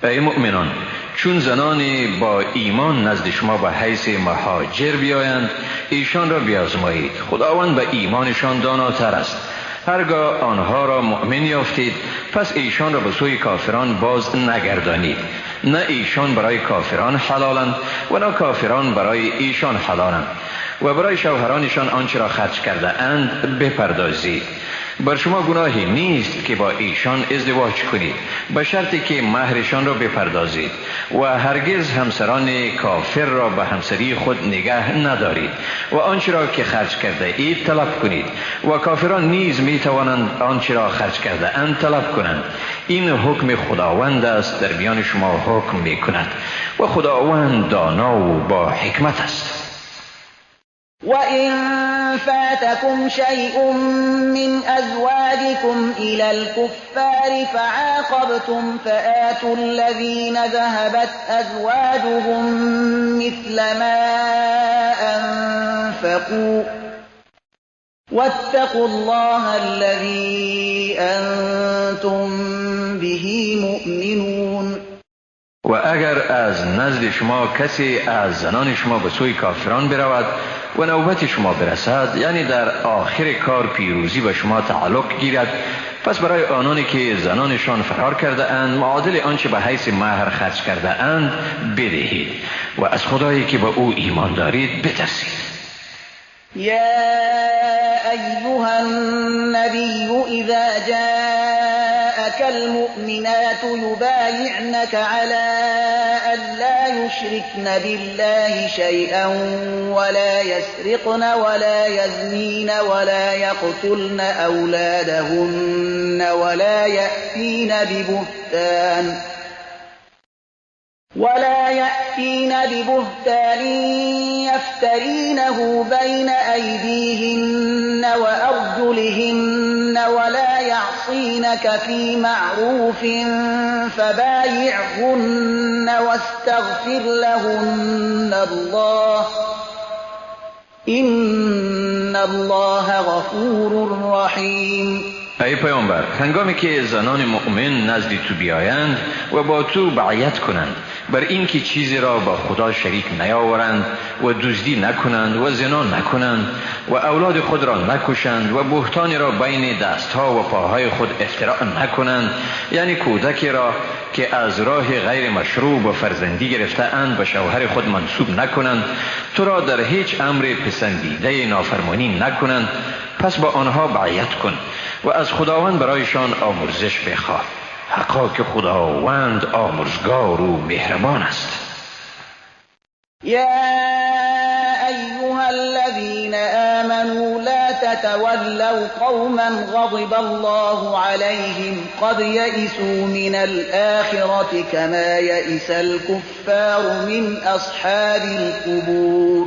ای مؤمنان، چون زنان با ایمان نزد شما به حیث مهاجر بیایند ایشان را بیازمایید، خداوند به ایمانشان داناتر است. هرگاه آنها را مؤمن یافتید پس ایشان را به سوی کافران باز نگردانید، نه ایشان برای کافران حلالند و نه کافران برای ایشان حلالند، و برای شوهرانشان آنچه را خرج کرده اند بپردازید. بر شما گناهی نیست که با ایشان ازدواج کنید به شرطی که مهرشان را بپردازید، و هرگز همسران کافر را به همسری خود نگه ندارید و آنچه را که خرج کرده اید طلب کنید، و کافران نیز می توانند آنچه را خرج کرده اند طلب کنند. این حکم خداوند است، در میان شما حکم می کند و خداوند دانا و با حکمت است. وَإِن فَاتَكُمْ شَيْءٌ مِّنْ أَزْوَاجِكُمْ إِلَى الْكُفَّارِ فَعَاقَبْتُمْ فَآتُوا الَّذِينَ ذَهَبَتْ أَزْوَاجُهُم مِّثْلَ مَا أَنفَقُوا وَاتَّقُوا اللَّهَ الَّذِي أَنتُم بِهِ مُؤْمِنُونَ. و اگر از نزد شما کسی از زنان شما به سوی کافران برود و نوبت شما برسد، یعنی در آخر کار پیروزی به شما تعلق گیرد، پس برای آنانی که زنانشان فرار کرده اند معادل آنچه به حیث مهر خرج کرده اند بدهید و از خدایی که به او ایمان دارید بترسید. یا ایها النبی اذا جاءك المؤمنات يبايعنك على أن لا يشركن بالله شيئا ولا يسرقن ولا يزنين ولا يقتلن أولادهن ولا يأتين ببهتان يفترينه بين أيديهن وأرجلهن ولا يعصينك في معروف فبايعهن واستغفر لهن الله إن الله غفور رحيم. ای پیامبر، هنگامی که زنان مؤمن نزد تو بیایند و با تو بیعت کنند بر اینکه چیزی را با خدا شریک نیاورند و دزدی نکنند و زنا نکنند و اولاد خود را نکشند و بهتانی را بین دستها و پاهای خود افتراء نکنند، یعنی کودکی را که از راه غیر مشروع و فرزندی گرفته اند به شوهر خود منسوب نکنند، تو را در هیچ امر پسندیده نافرمانی نکنند، پس با آنها بیعت کن و از خداوند برایشان آمرزش بخواه، حقا که خداوند آمرزگار و مهربان است. یا ایها الذین آمنوا لا تتولوا قوما غضب الله عليهم قد يئسوا من الآخرة كما يئس الكفار من اصحاب القبور.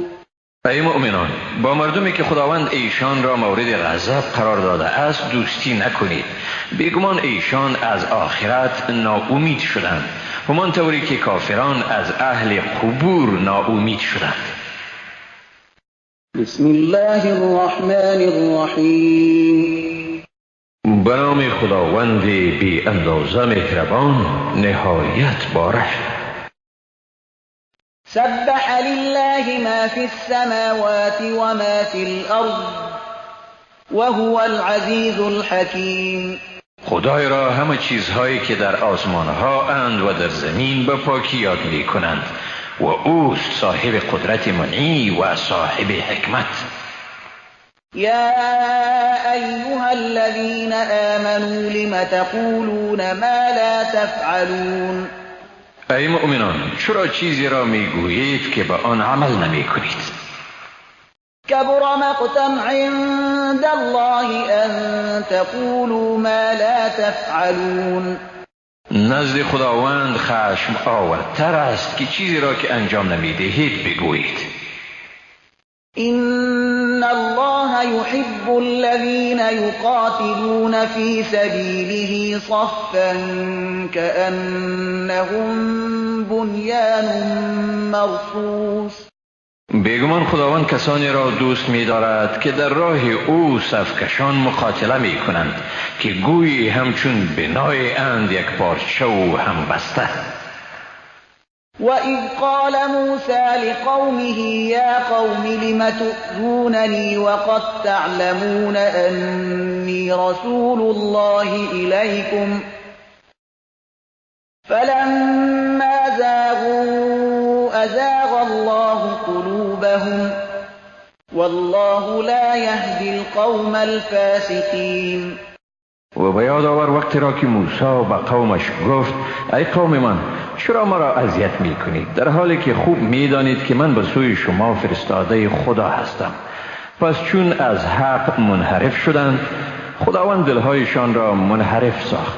ای مؤمنان، با مردمی که خداوند ایشان را مورد غضب قرار داده است دوستی نکنید. بیگمان ایشان از آخرت ناامید شدند، همان طوری که کافران از اهل قبور ناامید شدند. بسم الله الرحمن الرحیم. به نام خداوند بی اندازه مهربان، نهایت بارش. سبح لله ما في السماوات وما في الأرض وهو العزیز الحکیم. خدای را همه چیزهایی که در آسمانها اند و در زمین به پاکی یاد می کنند و اوست صاحب قدرت منعی و صاحب حکمت. یا ایها الذین آمنوا لم تقولون ما لا تفعلون. ای مؤمنان، چرا چیزی را میگویید که به آن عمل نمی کنید؟ کبر مقتا عند الله ان تقولوا ما لا تفعلون. نزد خداوند خشم آورتر است که چیزی را که انجام نمیدهید بگویید. ان الله يحب الذين يقاتلون في سبيله صفا كأنهم بنيان مرصوص. بیگمان خداوند کسانی را دوست می‌دارد که در راه او صفکشان مقاتله می‌کنند که گویی همچون بنای اند یک پارچه و هم بسته. وَإِذْ قَالَ مُوسَى لِقَوْمِهِ يَا قَوْمِ لِمَ تُؤْذُونَنِي وَقَدْ تَعْلَمُونَ أَنِّي رَسُولُ اللَّهِ إِلَيْكُمْ فَلَمَّا زَاغُوا أَزَاغَ اللَّهُ قُلُوبَهُمْ وَاللَّهُ لَا يَهْدِي الْقَوْمَ الْفَاسِقِينَ. و به یاد آور وقتی را که موسی به قومش گفت ای قوم من، چرا مرا اذیت می کنید در حالی که خوب می دانید که من به سوی شما فرستاده خدا هستم؟ پس چون از حق منحرف شدند، خداوند دلهایشان را منحرف ساخت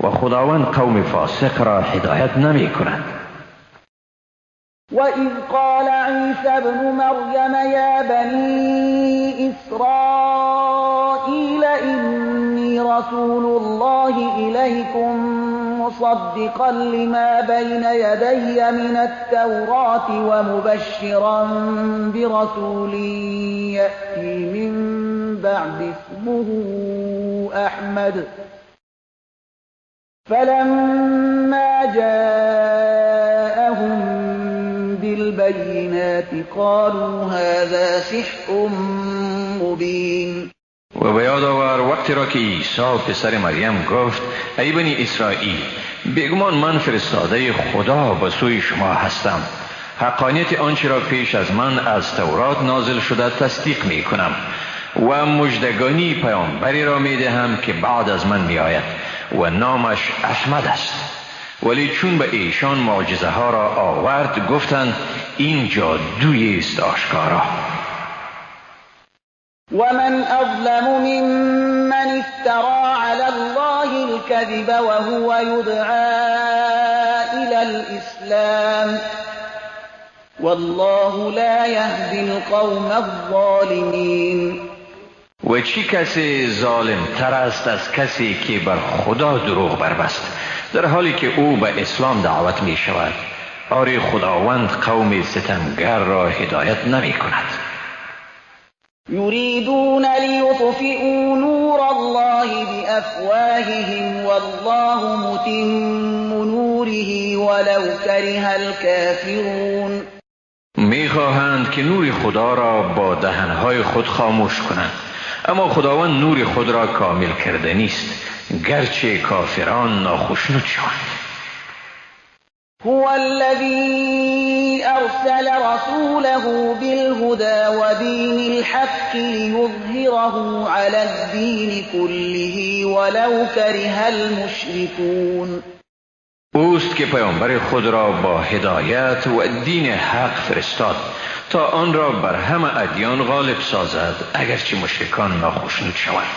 و خداوند قوم فاسق را هدایت نمی کند. وَإِذْ قَالَ عِيسَى ابْنُ مَرْيَمَ يَا بَنِي إِسْرَائِيلَ إِنِّي رَسُولُ اللَّهِ إِلَيْكُمْ مُصَدِّقًا لِمَا بَيْنَ يَدَيَّ مِنَ التَّوْرَاةِ وَمُبَشِّرًا بِرَسُولٍ يَأْتِي مِنْ بَعْدِي اسْمُهُ أَحْمَدُ فَلَمَّا جَاءَهُم بالبينات قالوا هذا سحر مبين. و به یاد آور وقتی را که عیسی پسر مریم گفت ای بنی اسرائیل، بیگمان من فرستاده خدا به سوی شما هستم، حقانیت آنچه را پیش از من از تورات نازل شده تصدیق می کنم و مژدگانی پیامبری را می دهم که بعد از من می آید و نامش احمد است. ولی چون به ایشان معجزه ها را آورد گفتند این جادویی است آشکارا. ومن أظلم ممن افترى على الله الكذب وهو يدعى إلى الإسلام والله لا يهدي القوم الظالمين. و چی کسی ظالم تر است از کسی که بر خدا دروغ بربست در حالی که او به اسلام دعوت می شود؟ آری خداوند قوم ستمگر را هدایت نمی کند. يريدون ليطفئوا نور الله بأفواههم والله متم نوره ولو كره الكافرون. میخواهند که نور خدا را با دهنهای خود خاموش کنند، اما خداوند نور خود را کامل کرده نیست، گرچه کافران ناخشنود شوند. هو الذي أرسل رسوله بالهدى ودين الحق ليظهره على الدين كله ولو كره المشركون. اوست که پیامبر خود را با هدایت و دین حق فرستاد تا آن را بر همه ادیان غالب سازد، اگرچه مشرکان ناخشنود شوند.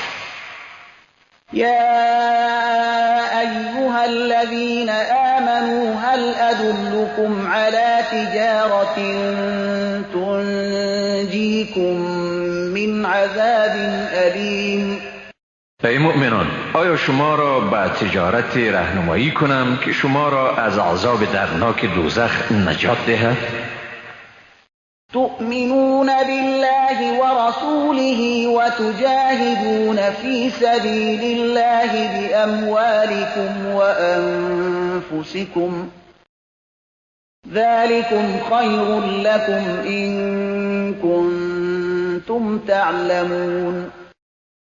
يا أيها الذين آمنوا هل أدلكم على تجارة تنجيكم من عذاب أليم. ای مؤمنان، آیا شما را به تجارت رهنمایی کنم که شما را از عذاب دردناک دوزخ نجات دهد؟ تؤمنون بالله ورسوله وتجاهدون في سبيل الله بأموالكم وأنفسكم ذلكم خير لكم إن كنتم تعلمون.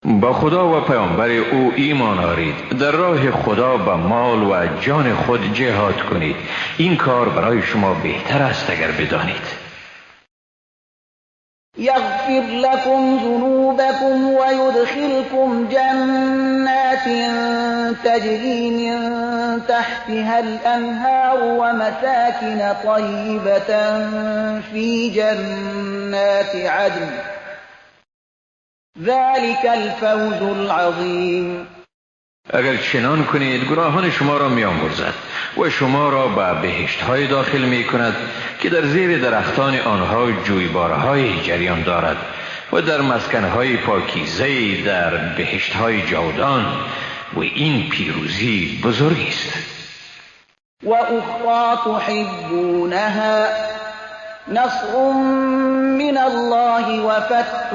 با خدا و پیامبر او ایمان آرید، در راه خدا با مال و جان خود جهاد کنید، این کار برای شما بهتر است اگر بدانید. يغفر لكم ذنوبكم ويدخلكم جنات تجري من تحتها الأنهار ومساكن طيبة في جنات عدن ذلك الفوز العظيم. اگر چنان کنید گناهان شما را می‌آمرزد و شما را به بهشت‌های داخل می‌کند که در زیر درختان آنها جویبارهای جریان دارد و در مسکن‌های پاکیزه در بهشت‌های جاودان، و این پیروزی بزرگی است. و اخری تحبونها نصر من الله و فتح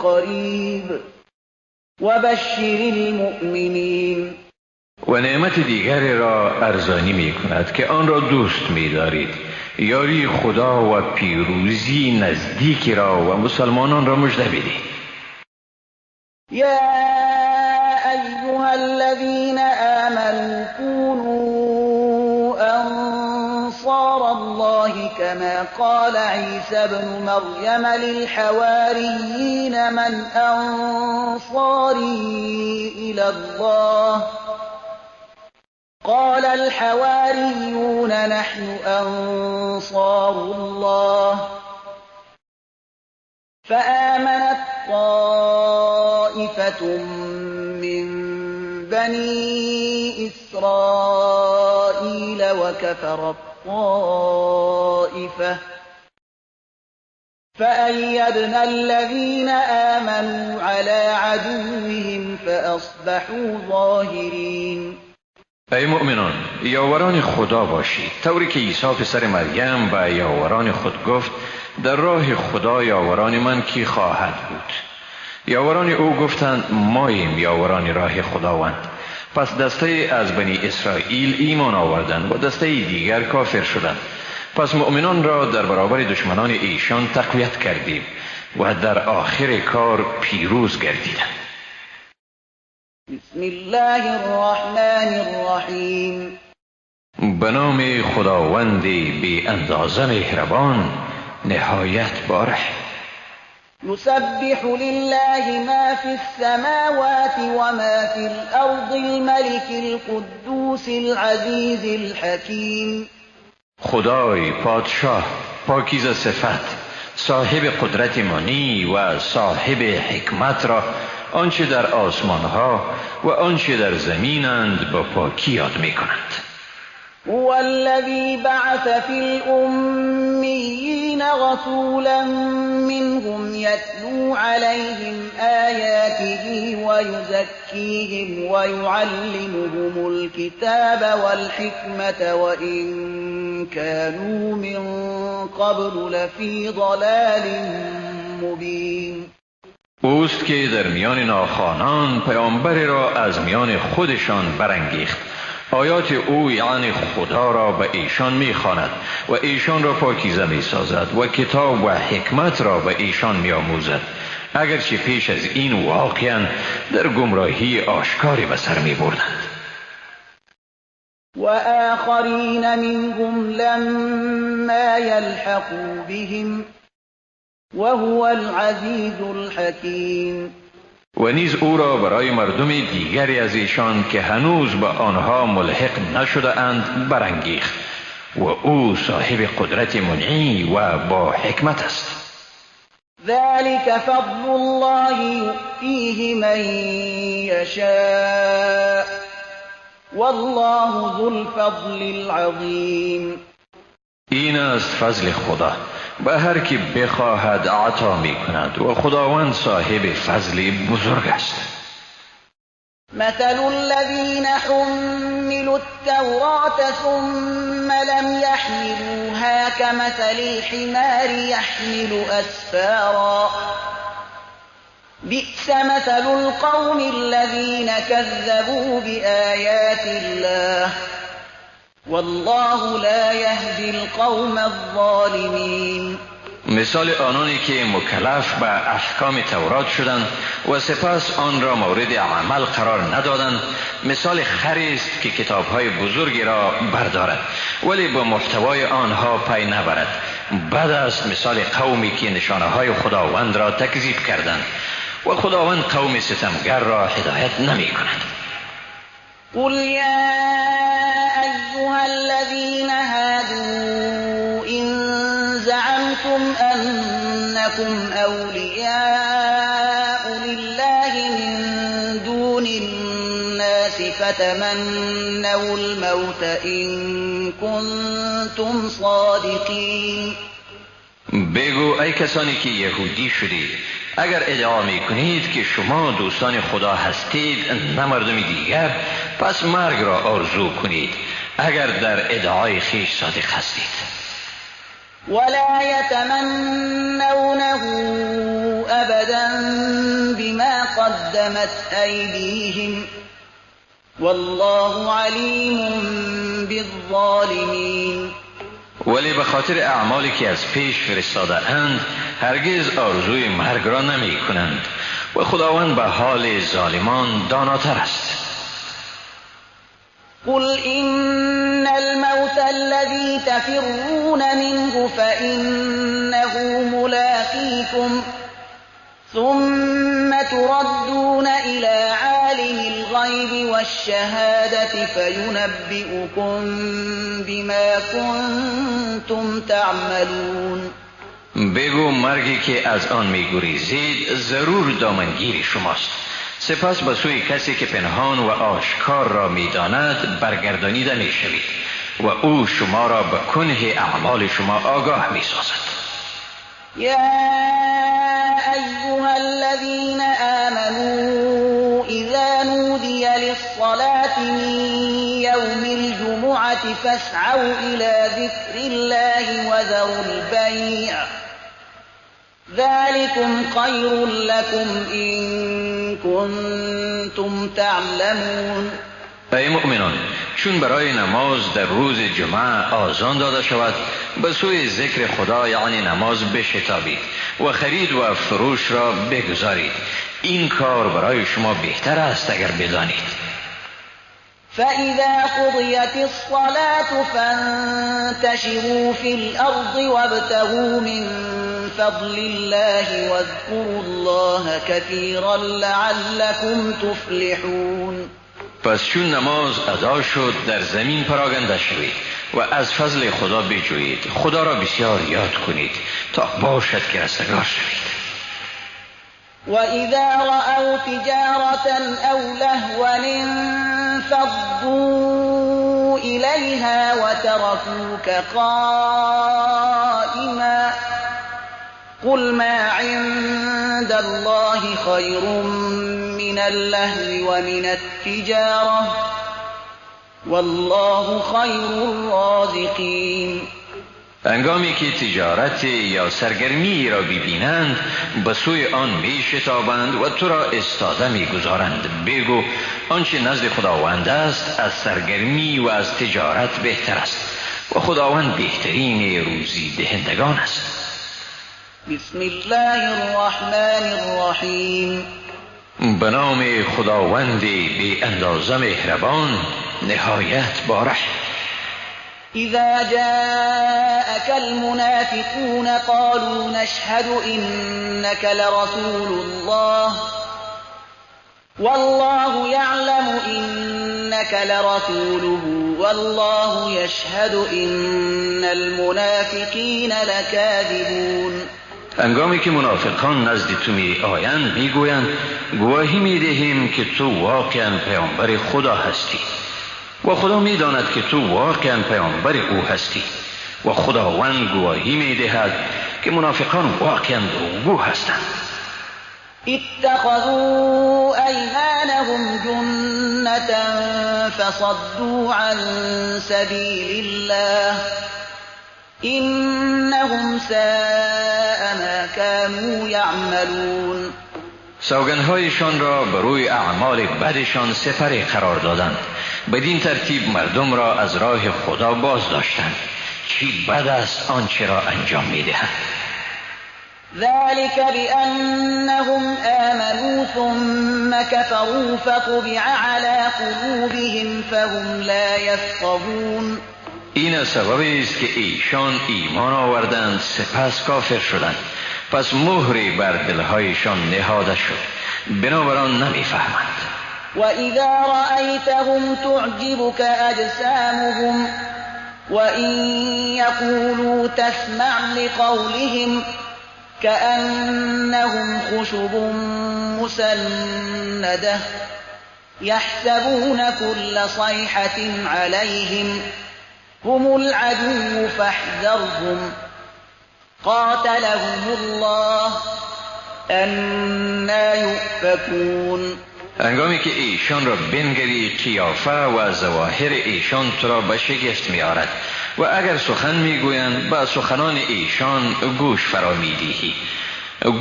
قریب وبشر المؤمنین. و نعمت دیگری را ارزانی می کند که آن را دوست می دارید، یاری خدا و پیروزی نزدیکی را و مسلمانان را مژده بدید. یا ایها الذین آمنوا كونوا أنصار الله كما قال عيسى ابن مريم للحواريين من أنصاري إلى الله قال الحواريون نحن أنصار الله فآمنت طائفة من بني إسرائيل وكفرت طائفة فأيدنا الذين آمنوا على عدوهم فأصبحوا ظاهرين. ای مؤمنان، یاوران خدا باشید، طوری که عیسی پسر مریم به یاوران خود گفت در راه خدا یاوران من کی خواهد بود؟ یاوران او گفتند ماییم یاوران راه خداوند. پس دسته از بنی اسرائیل ایمان آوردند و دسته دیگر کافر شدند. پس مؤمنان را در برابر دشمنان ایشان تقویت کردیم و در آخر کار پیروز گردیدند. بسم الله الرحمن الرحیم. به نام خداوند بی اندازه مهربان، نهایت باره. يسبح لله ما في السماوات وما في الأرض الملك القدوس العزيز الحكيم. خدای پادشاه، پاکیزه صفت، صاحب قدرت منی و صاحب حکمت را آنچه در آسمان ها و آنچه در زمینند با پاکی یاد می کنند. هو الذي بعث في الأميين رسولا منهم يتلو عليهم آياته ويزكيهم ويعلمهم الكتاب والحكمة وإن كانوا من قبل لفي ضلال مبين. اوست که در میان ناخوانان پیامبری را از میان خودشان برانگیخت. آیات او یعنی خدا را به ایشان میخواند و ایشان را پاکیزه میسازد و کتاب و حکمت را به ایشان میآموزد، اگرچه پیش از این واقعا در گمراهی آشکاری به سر میبردند. و آخرین منهم لما یلحقوا بهم وهو العزیز الحکیم. و نیز او را برای مردم دیگری از ایشان که هنوز به آنها ملحق نشده اند برانگیخت و او صاحب قدرت منعی و با حکمت است. ذلك فضل الله یؤتیه من یشاء والله ذو الفضل العظیم. این است فضل خدا، به هر کی بخواهد عطا می کند و خداوند صاحب فضل بزرگ است. مثل الذين حملوا التوراة ثم لم يحملوها كمثل الحمار يحمل أسفارا بئس مثل القوم الذين كذبوا بآيات الله والله لا يهدي القوم الظالمين. مثال آنانی که مکلف به احکام تورات شدند و سپس آن را مورد عمل قرار ندادند، مثال خری است که کتاب‌های بزرگی را بردارد ولی به محتوای آنها پی نبرد. بد است مثال قومی که نشانه‌های خداوند را تکذیب کردند و خداوند قوم ستمگر را هدایت نمی کند. قل یا ایها الذین هادوا إن زعمتم أنكم أولياء لله من دون الناس فتمنوا الموت إن كنتم صادقین. بگو ای کسانی که یهودی شدید، اگر ادعا می کنید که شما دوستان خدا هستید نه مردم دیگر، پس مرگ را آرزو کنید اگر در ادعای خویش صادق هستید. ولا يتمنونه أبدا بما قدمت أيديهم والله عليم بالظالمين. ولی به خاطر اعمالی که از پیش فرستاده اند هرگز آرزوی مرگ را نمی کنند و خداوند به حال ظالمان داناتر است. قل إن الموت الذي تفرون منه فإنه ملاقيكم ثم تردون إلى عالم الغيب والشهادة فينبئكم بما كنتم تعملون. بگو مرگی که از آن میگریزید ضرور دامنگیر شماست، سپس به سوی کسی که پنهان و آشکار را میداند برگردانیده میشوید و او شما را به کنه اعمال شما آگاه میسازد. یا ایها الذین آمنوا اذا نودی للصلاة من یوم الجمعة فاسعوا الى ذکر الله وذروا البیع ذلكم خیر لكم إن كنتم تعلمون. ای مؤمنان، چون برای نماز در روز جمعه آذان داده شود به سوی ذکر خدا یعنی نماز بشتابید و خرید و فروش را بگذارید. این کار برای شما بهتر است اگر بدانید. فإذا قضيت الصلاة فانتشروا في الأرض وابتغوا من فضل الله واذكروا الله كثيرا لعلكم تفلحون. پس چون نماز ادا شد در زمین پراگنده شوید و از فضل خدا بجویید، خدا را بسیار یاد کنید تا باشد که رستگار شوید. وإذا رأوا تجارة أو لهوا انفضوا إليها وتركوك قائما قل ما عند الله خير من اللهو ومن التجارة والله خير الرازقين. هنگامی که تجارت یا سرگرمی را ببینند به سوی آن می شتابند و تو را استاده می گذارند. بگو آنچه نزد خداوند است از سرگرمی و از تجارت بهتر است و خداوند بهترین روزی دهندگان است. بسم الله الرحمن الرحیم. به نام خداوند بی اندازه مهربان نهایت بارحم. إذا جاءك المنافقون قالوا نشهد إنك لرسول الله والله يعلم إنك لرسوله والله يشهد إن المنافقين لكاذبون. هنگامی که منافقان نزد تو می آیند می گویند گواهی می دهیم که تو واقعا پیامبر خدا هستی و خدا می داند که تو واقعا پیامبر او هستی و خداوند گواهی می دهد که منافقان واقعا دروغگو هستند. اتخذوا ایمانهم جنة فصدوا عن سبیل الله انهم ساء ما كانوا یعملون. سوگندهایشان را بر روی اعمال بدشان سپری قرار دادند، بدین ترتیب مردم را از راه خدا باز داشتند. چی بد است آنچه را انجام میدهند. ذلك بأنهم آمنوا ثم كفروا فطبع على قلوبهم فهم لا يفقهون. این سبب است که ایشان ایمان آوردند سپس کافر شدند، پس مهری بر دلهایشان نهاده شد، بنابراین نمیفهمند. وإذا رأيتهم تعجبك أجسامهم وإن يقولوا تسمع لقولهم كأنهم خشب مسندة يحسبون كل صيحة عليهم هم العدو فاحذرهم قاتلهم الله أنى يؤفكون. هنگامی که ایشان را بنگری قیافه و ظواهر ایشان تو را به شگفت می آرد و اگر سخن می گویند به سخنان ایشان گوش فرا می دهی،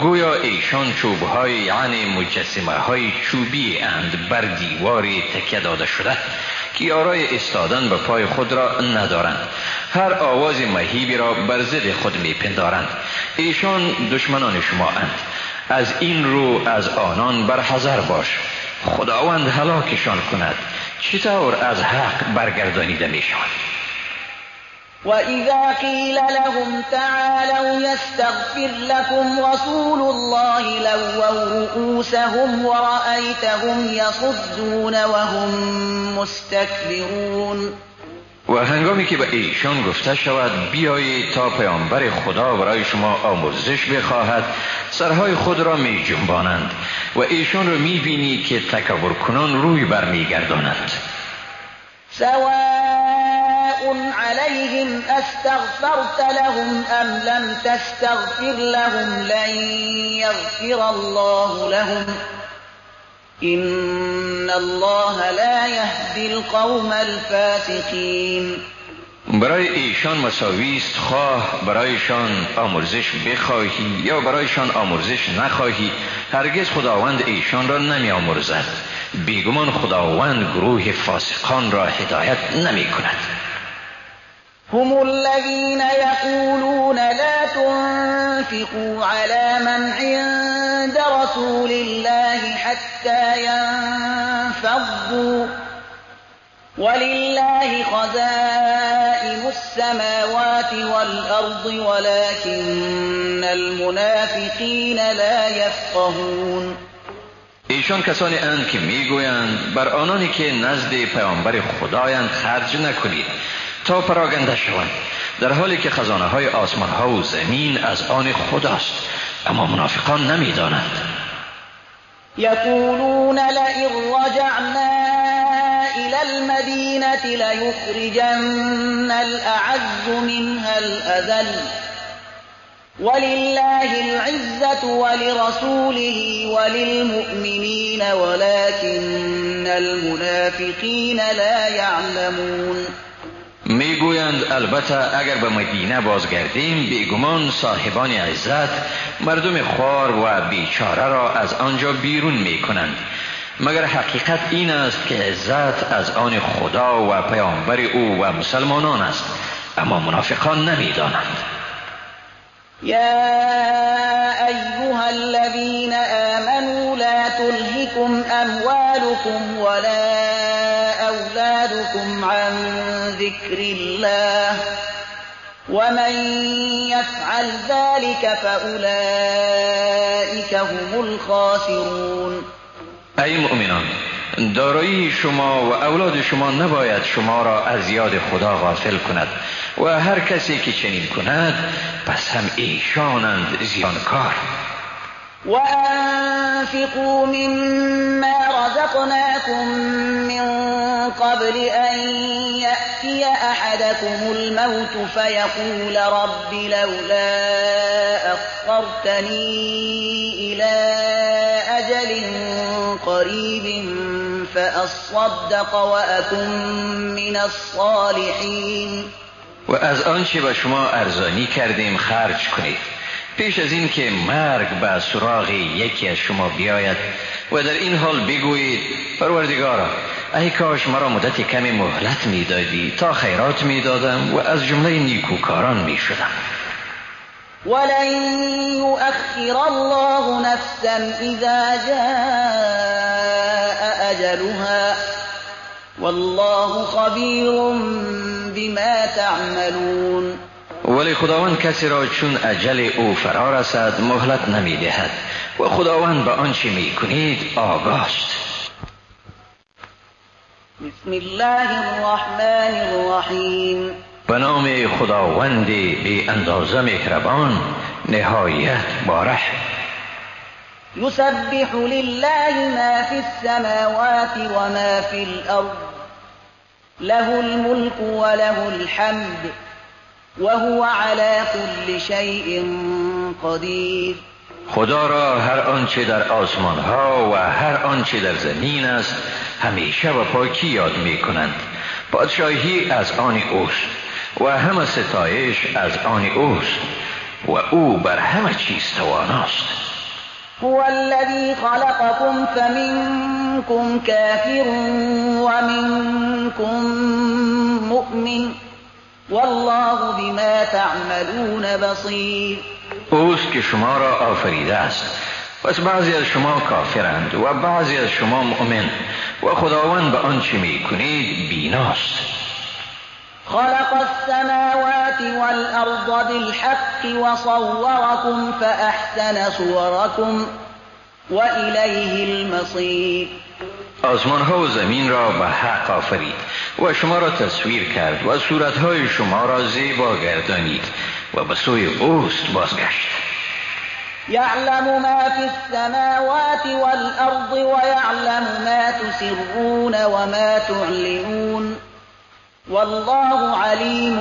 گویا ایشان چوبهای یعنی مجسمه های چوبی اند بر دیواری تکیه داده شده که یارای ایستادن به پای خود را ندارند، هر آواز مهیبی را بر ضد خود می پندارند. ایشان دشمنان شما اند، از این رو از آنان بر حذر باش، خداوند هلاکشان کند. چطور از حق برگردانیده می شوند؟ وإذا قيل لهم تعالوا يستغفر لكم رسول الله لووا رؤوسهم ورأيتهم يصدون وهم مستكبرون. و هنگامی که به ایشان گفته شود بیایید تا پیامبر خدا برای شما آمرزش بخواهد، سرهای خود را می جنبانند و ایشان را می بینی که تکبر کنان روی برمیگردانند. سواء عليهم استغفرت لهم ام لم تستغفر لهم لن يغفر الله لهم إن الله لا يهدي القوم الفاسقين. برای ایشان مساوی است خواه برایشان آمرزش بخواهی یا برایشان آمرزش نخواهی، هرگز خداوند ایشان را نمی آمرزد. بیگمان خداوند گروه فاسقان را هدایت نمی کند. هم الذين يقولون لا تنفقوا على من عند رسول الله حتى ينفضوا ولله خزائن السماوات السماوات والأرض ولكن المنافقين لا يفقهون. ایشان کسانی اند که میگویند بر آنانی که نزد پیامبر خدایند خرج نکنید تا پراگنده شوند، در حالی که خزانه های آسمان ها و زمین از آن خداست، اما منافقان نمیدانند. یقولون لئن رجعنا إلى المدينة ليخرجن الأعز منها الأذل ولله العزة ولرسوله وللمؤمنين ولكن المنافقين لا يعلمون. میگویند البته اگر به مدینه بازگردیم بیگمان صاحبان عزت مردم خوار و بیچاره را از آنجا بیرون میکنند، مگر حقیقت این است که عزت از آن خدا و پیامبر او و مسلمانان است، اما منافقان نمیدانند. یا ایها الذین آمنوا لا تلهکم اموالکم ولا اولادکم عن ذکر الله ومن يفعل ذلك فأولئك هم الخاسرون. ای مؤمنان، دارایی شما و اولاد شما نباید شما را از یاد خدا غافل کند و هر کسی که چنین کند پس هم ایشانند زیانکار. وأنفقوا مما رزقناكم من قبل أن يأتي أحدكم الموت فيقول رب لولا أخرتني إلى أجل قريب فأصدق وأكن من الصالحين. و از آنچه به شما ارزانی کردیم خرج کنید پیش از این که مرگ به سراغ یکی از شما بیاید و در این حال بگویید پروردگارا ای کاش مرا مدت کمی مهلت میدادی تا خیرات میدادم و از جمله نیکوکاران میشدم. ولن یؤخر الله نفسا اذا جاء اجلها والله خبیر بما تعملون. ولی خداوند کسی را چون اجل او فرا رسد مهلت نمیدهد و خداوند به آنچه میکنید آگاست. بسم الله الرحمن الرحیم. به نام خداوند بی اندازه مهربان نهایت بارحم. یسبح لله ما فی السماوات و ما فی الارض له الملك وله الحمد وهو على كل شيء قدیر. خدا را هر آنچه در آسمان ها و هر آنچه در زمین است همیشه و پاکی یاد می کنند. پادشاهی از آن اوست و همه ستایش از آن اوست و او بر همه چیز تواناست. هو الذي خلقكم فمنكم كافر ومنكم مؤمن والله بما تعملون بصیر. اوست که شما را آفریده است، پس بعضی از شما کافرند و بعضی از شما مؤمن و خداوند به آنچه میکنید بیناست. خلق السماوات والأرض بالحق وصوركم فأحسن صوركم وإليه المصير. آسمان ها و زمین را به حق آفرید و شما را تصویر کرد و صورتهای شما را زیبا گردانید و به سوی اوست بازگشت. یعلم ما فی السماوات والأرض ویعلم ما تسرون وما تعلنون والله علیم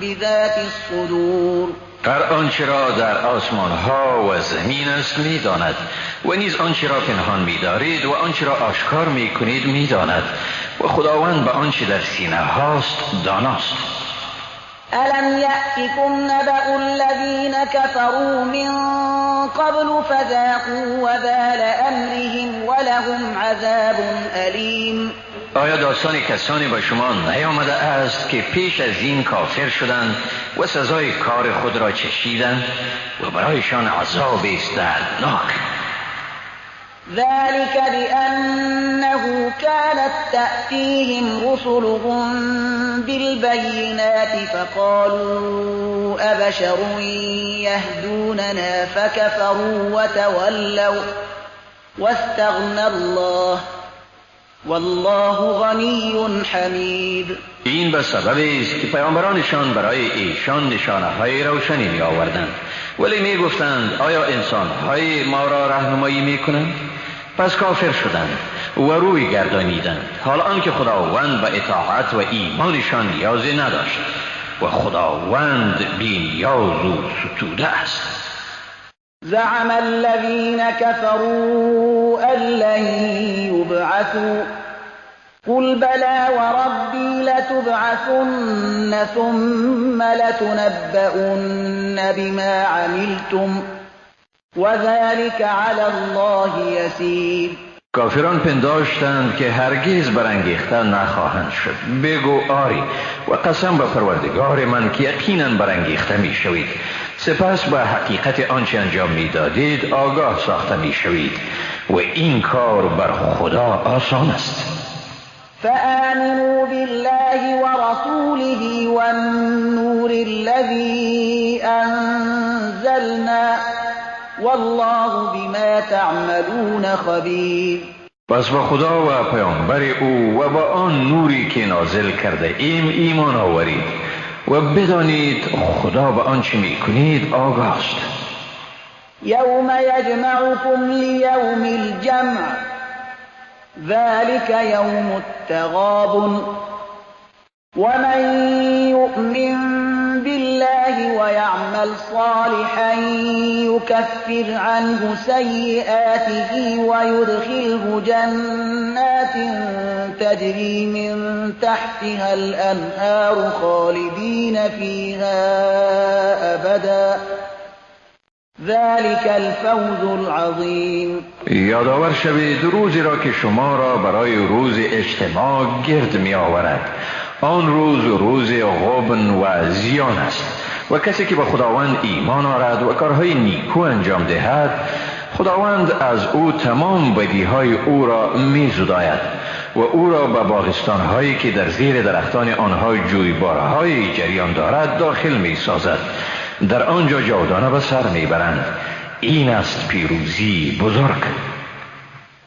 بذات الصدور. هر آنچه را در آسمان ها و زمین است می داند و نیز آنچه را پنهان می دارید و آنچه را آشکار می کنید می داند و خداوند به آنچه در سینه هاست داناست. ألم يأتكم نبأ الذين كفروا من قبل فذاقوا وبال أمرهم ولهم عذاب أليم. آیا داستان کسانی با شما نیامده است که پیش از این کافر شدند و سزای کار خود را چشیدند و برایشان عذاب است دردناک؟ ذلك بأنه كانت تأتيهم رسلهم بالبينات فقالوا أبشر يهدوننا فكفروا وتولوا واستغنى الله والله غنی حمید. این به سبب است که پیامبرانشان برای ایشان نشانه‌های روشنی می آوردند، ولی می گفتند آیا انسان‌های ما را راهنمایی می کنند؟ پس کافر شدند و روی گردانیدند، حال آنکه خداوند به اطاعت و ایمانشان نیازی نداشت و خداوند بی نیاز و ستوده است. زعم الذين كفروا أن لن يبعثوا قل بلى وربي لتبعثن ثم لتنبؤن بما عملتم وذلك على الله يسير. کافران پنداشتند که هرگز برانگیخته نخواهند شد. بگو آری و قسم به پروردگار من که یقینا برانگیخته می شوید. سپس به حقیقت آنچه انجام می دادید آگاه ساخته می شوید و این کار بر خدا آسان است. فآمنوا بالله ورسوله والنور الذي أنزلنا والله بما تعملون خبیر. پس با خدا و پیامبر او و با آن نوری که نازل کرده ایم ایمان آورید و بدانید خدا به آنچه میکنید آگاه است. یوم یجمعکم لیوم الجمع ذلك یوم التغابن ومن یؤمن بالله ويعمل صالحا يكفر عنه سيئاته ويدخله جنات تجري من تحتها الأنهار خالدين فيها أبدا ذلك الفوز العظیم. یادآور شوید روزی را که شما را برای روز اجتماع گرد می آورد. آن روز روز غبن و زیان است و کسی که به خداوند ایمان آرد و کارهای نیکو انجام دهد، خداوند از او تمام بدیهای او را می زداید و او را به باغستانهایی که در زیر درختان آنها جویبارهای جریان دارد داخل می سازد. در آنجا جاودانه به سر می برند. این است پیروزی بزرگ.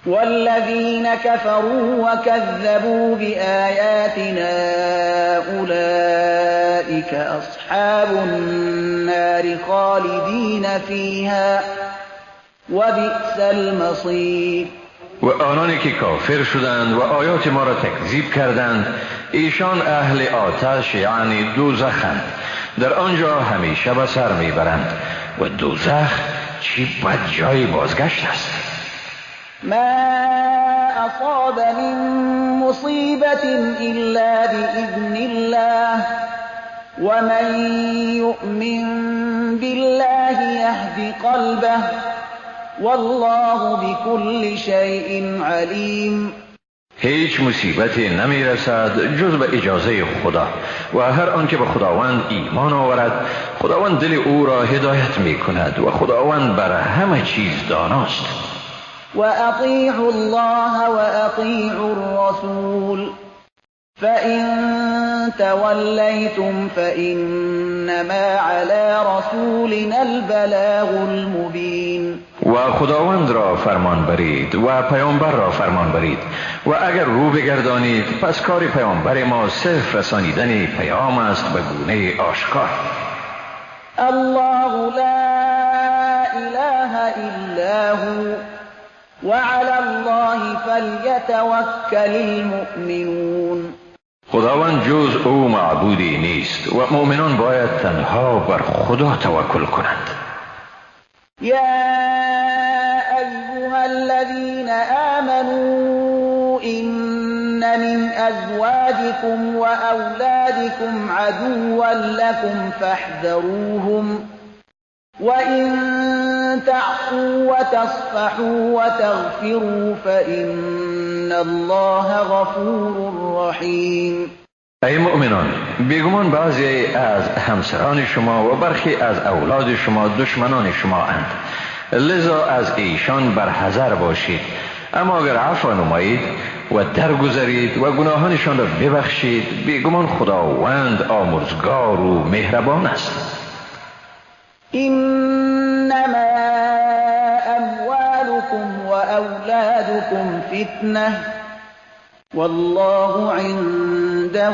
والذین كفروا وكذبوا بآیاتنا أولئك أصحاب النار خالدین فیها وبئس المصیر. و آنانی که کافر شدند و آیات ما را تکذیب کردند، ایشان اهل آتش یعنی دوزخند. در آنجا همیشه به سر میبرند و دوزخ چی بد جای بازگشت است. ما أصاب من مصیبة إلا بإذن الله ومن يؤمن بالله يهد قلبه والله بكل شيء علیم. هیچ مصیبتی نمی رسد جز به اجازه خدا و هر آنکه به خداوند ایمان آورد خداوند دل او را هدایت می کند و خداوند بر همه چیز داناست. و اطیعوا الله و اطیعوا الرسول فإن تولیتم فإنما علی رسولنا البلاغ المبین. و خداوند را فرمان برید و پیامبر را فرمان برید و اگر رو بگردانید پس کار پیامبر ما صرف رسانیدن پیام است به گونه آشکار. الله لا اله الا هو وعلى الله فلیتوکل المؤمنون. خداوند جز او معبودی نیست و مؤمنان باید تنها بر خدا توکل کنند. یا ایها الذین آمنوا ان من ازواجکم و اولادکم عدوا لکم فاحذروهم وَإِن تَعْفُوا وَتَصْفَحُوا وَتَغْفِرُوا فَإِنَّ اللَّهَ غَفُورٌ رَحِيمٌ. ای مؤمنان، بیگمان بعضی از همسران شما و برخی از اولاد شما دشمنان شما اند، لذا از ایشان برحذر باشید. اما اگر عفو نمایید و درگذرید و گناهانشان را ببخشید، بیگمان خداوند آمرزگار و مهربان است. انما اموالكم واولادكم فتنه والله عنده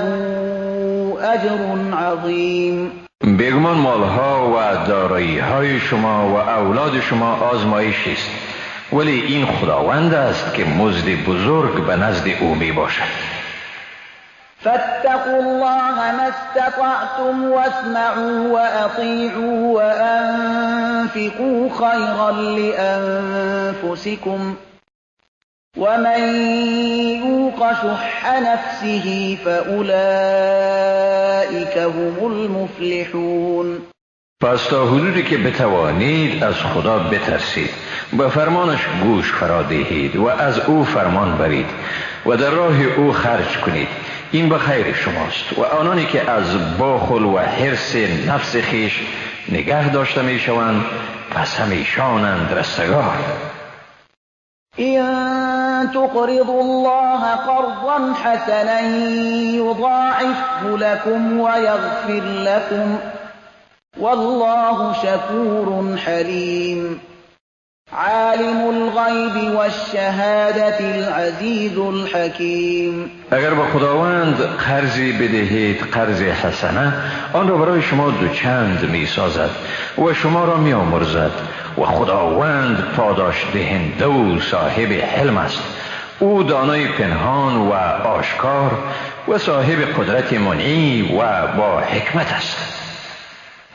اجر عظیم. بیگمان مالها و دارایی‌های شما و اولاد شما آزمایشی است، ولی این خداوند است که مزد بزرگ به نزد او می باشد. فاتقوا الله ما استطعتم واسمعوا واطیعوا وانفقوا خیرا لانفسکم ومن یوق شح نفسه فاولئک هم المفلحون. پس تا حدودی که بتوانید از خدا بترسید، به فرمانش گوش فرا دهید و از او فرمان برید و در راه او خرج کنید. این به خیر شماست و آنانی که از بخل و حرص نفس خویش نگه داشته می شوند پس همیشانند رستگار. إن تقرضوا الله قرضا حسنا يضاعفه لكم ويغفر لكم والله شكور حليم. عالم الغیب والشهادة العزیز الحکیم. اگر به خداوند قرضی بدهید، قرض حسنه، آن را برای شما دوچند می سازد و شما را می آمرزد و خداوند پاداش دهنده و صاحب حلم است. او دانای پنهان و آشکار و صاحب قدرت منعی و با حکمت است.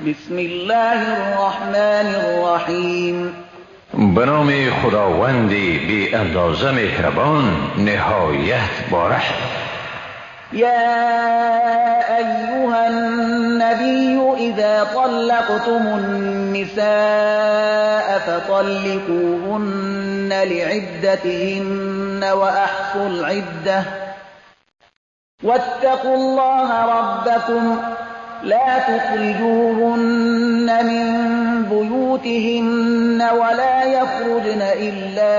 بسم الله الرحمن الرحیم. به نام خداوند بی اندازه مهربان، نهایت با رحم. یا ایها النبی اذا طلقتم النساء فطلقوهن لعدتهن واحصوا العده واتقوا الله ربكم لا تخرجوهن من بيوتهن ولا يخرجن إلا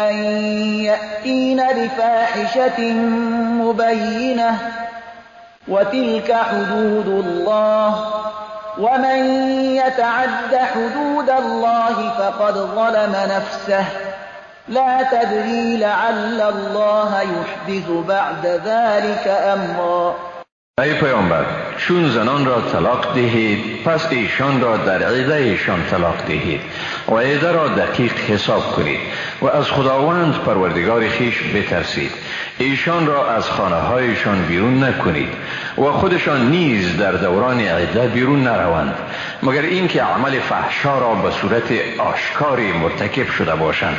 أن يأتين بفاحشة مبينة وتلك حدود الله ومن يتعد حدود الله فقد ظلم نفسه لا تدري لعل الله يحدث بعد ذلك أمرا. ای پیامبر، چون زنان را طلاق دهید پس ایشان را در عده ایشان طلاق دهید و عده را دقیق حساب کنید و از خداوند پروردگار خویش بترسید. ایشان را از خانه هایشان بیرون نکنید و خودشان نیز در دوران عده بیرون نروند، مگر اینکه عمل فحشا را به صورت آشکاری مرتکب شده باشند.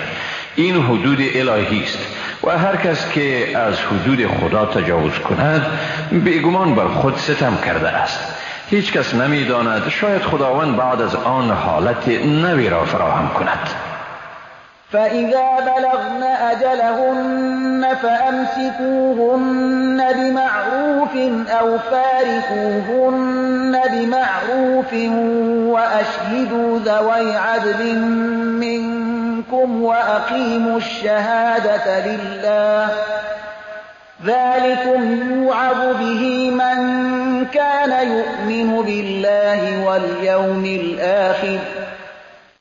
این حدود الهی است و هر کس که از حدود خدا تجاوز کند بیگمان بر خود ستم کرده است. هیچ کس نمیداند، شاید خداوند بعد از آن حالت نوی را فراهم کند. فإذا بلغن أجلهن فأمسكوهن بمعروف أو فارقوهن بمعروف وأشهدوا ذوي عدل منكم وأقيموا الشهادة لله ذلكم يوعظ به من كان يؤمن بالله واليوم الآخر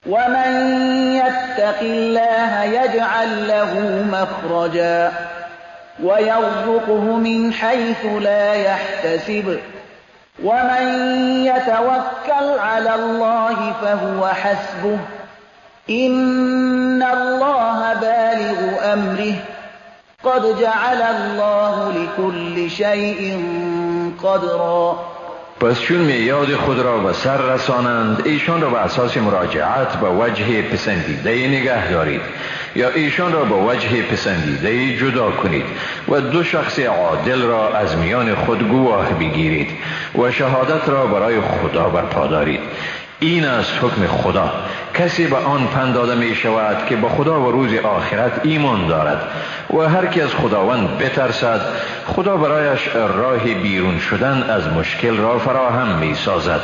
ومن يتق الله يجعل له مخرجا ويرزقه من حيث لا يحتسب ومن يتوكل على الله فهو حسبه إن الله بالغ أمره قد جعل الله لكل شيء قدرا. پس چون میعاد خود را به سر رسانند ایشان را به اساس مراجعت به وجه پسندیده نگه دارید یا ایشان را به وجه پسندیده جدا کنید و دو شخص عادل را از میان خود گواه بگیرید و شهادت را برای خدا برپا دارید. این است حکم خدا. کسی به آن پند داده می شود که به خدا و روز آخرت ایمان دارد و هر کی از خداوند بترسد، خدا برایش راه بیرون شدن از مشکل را فراهم می سازد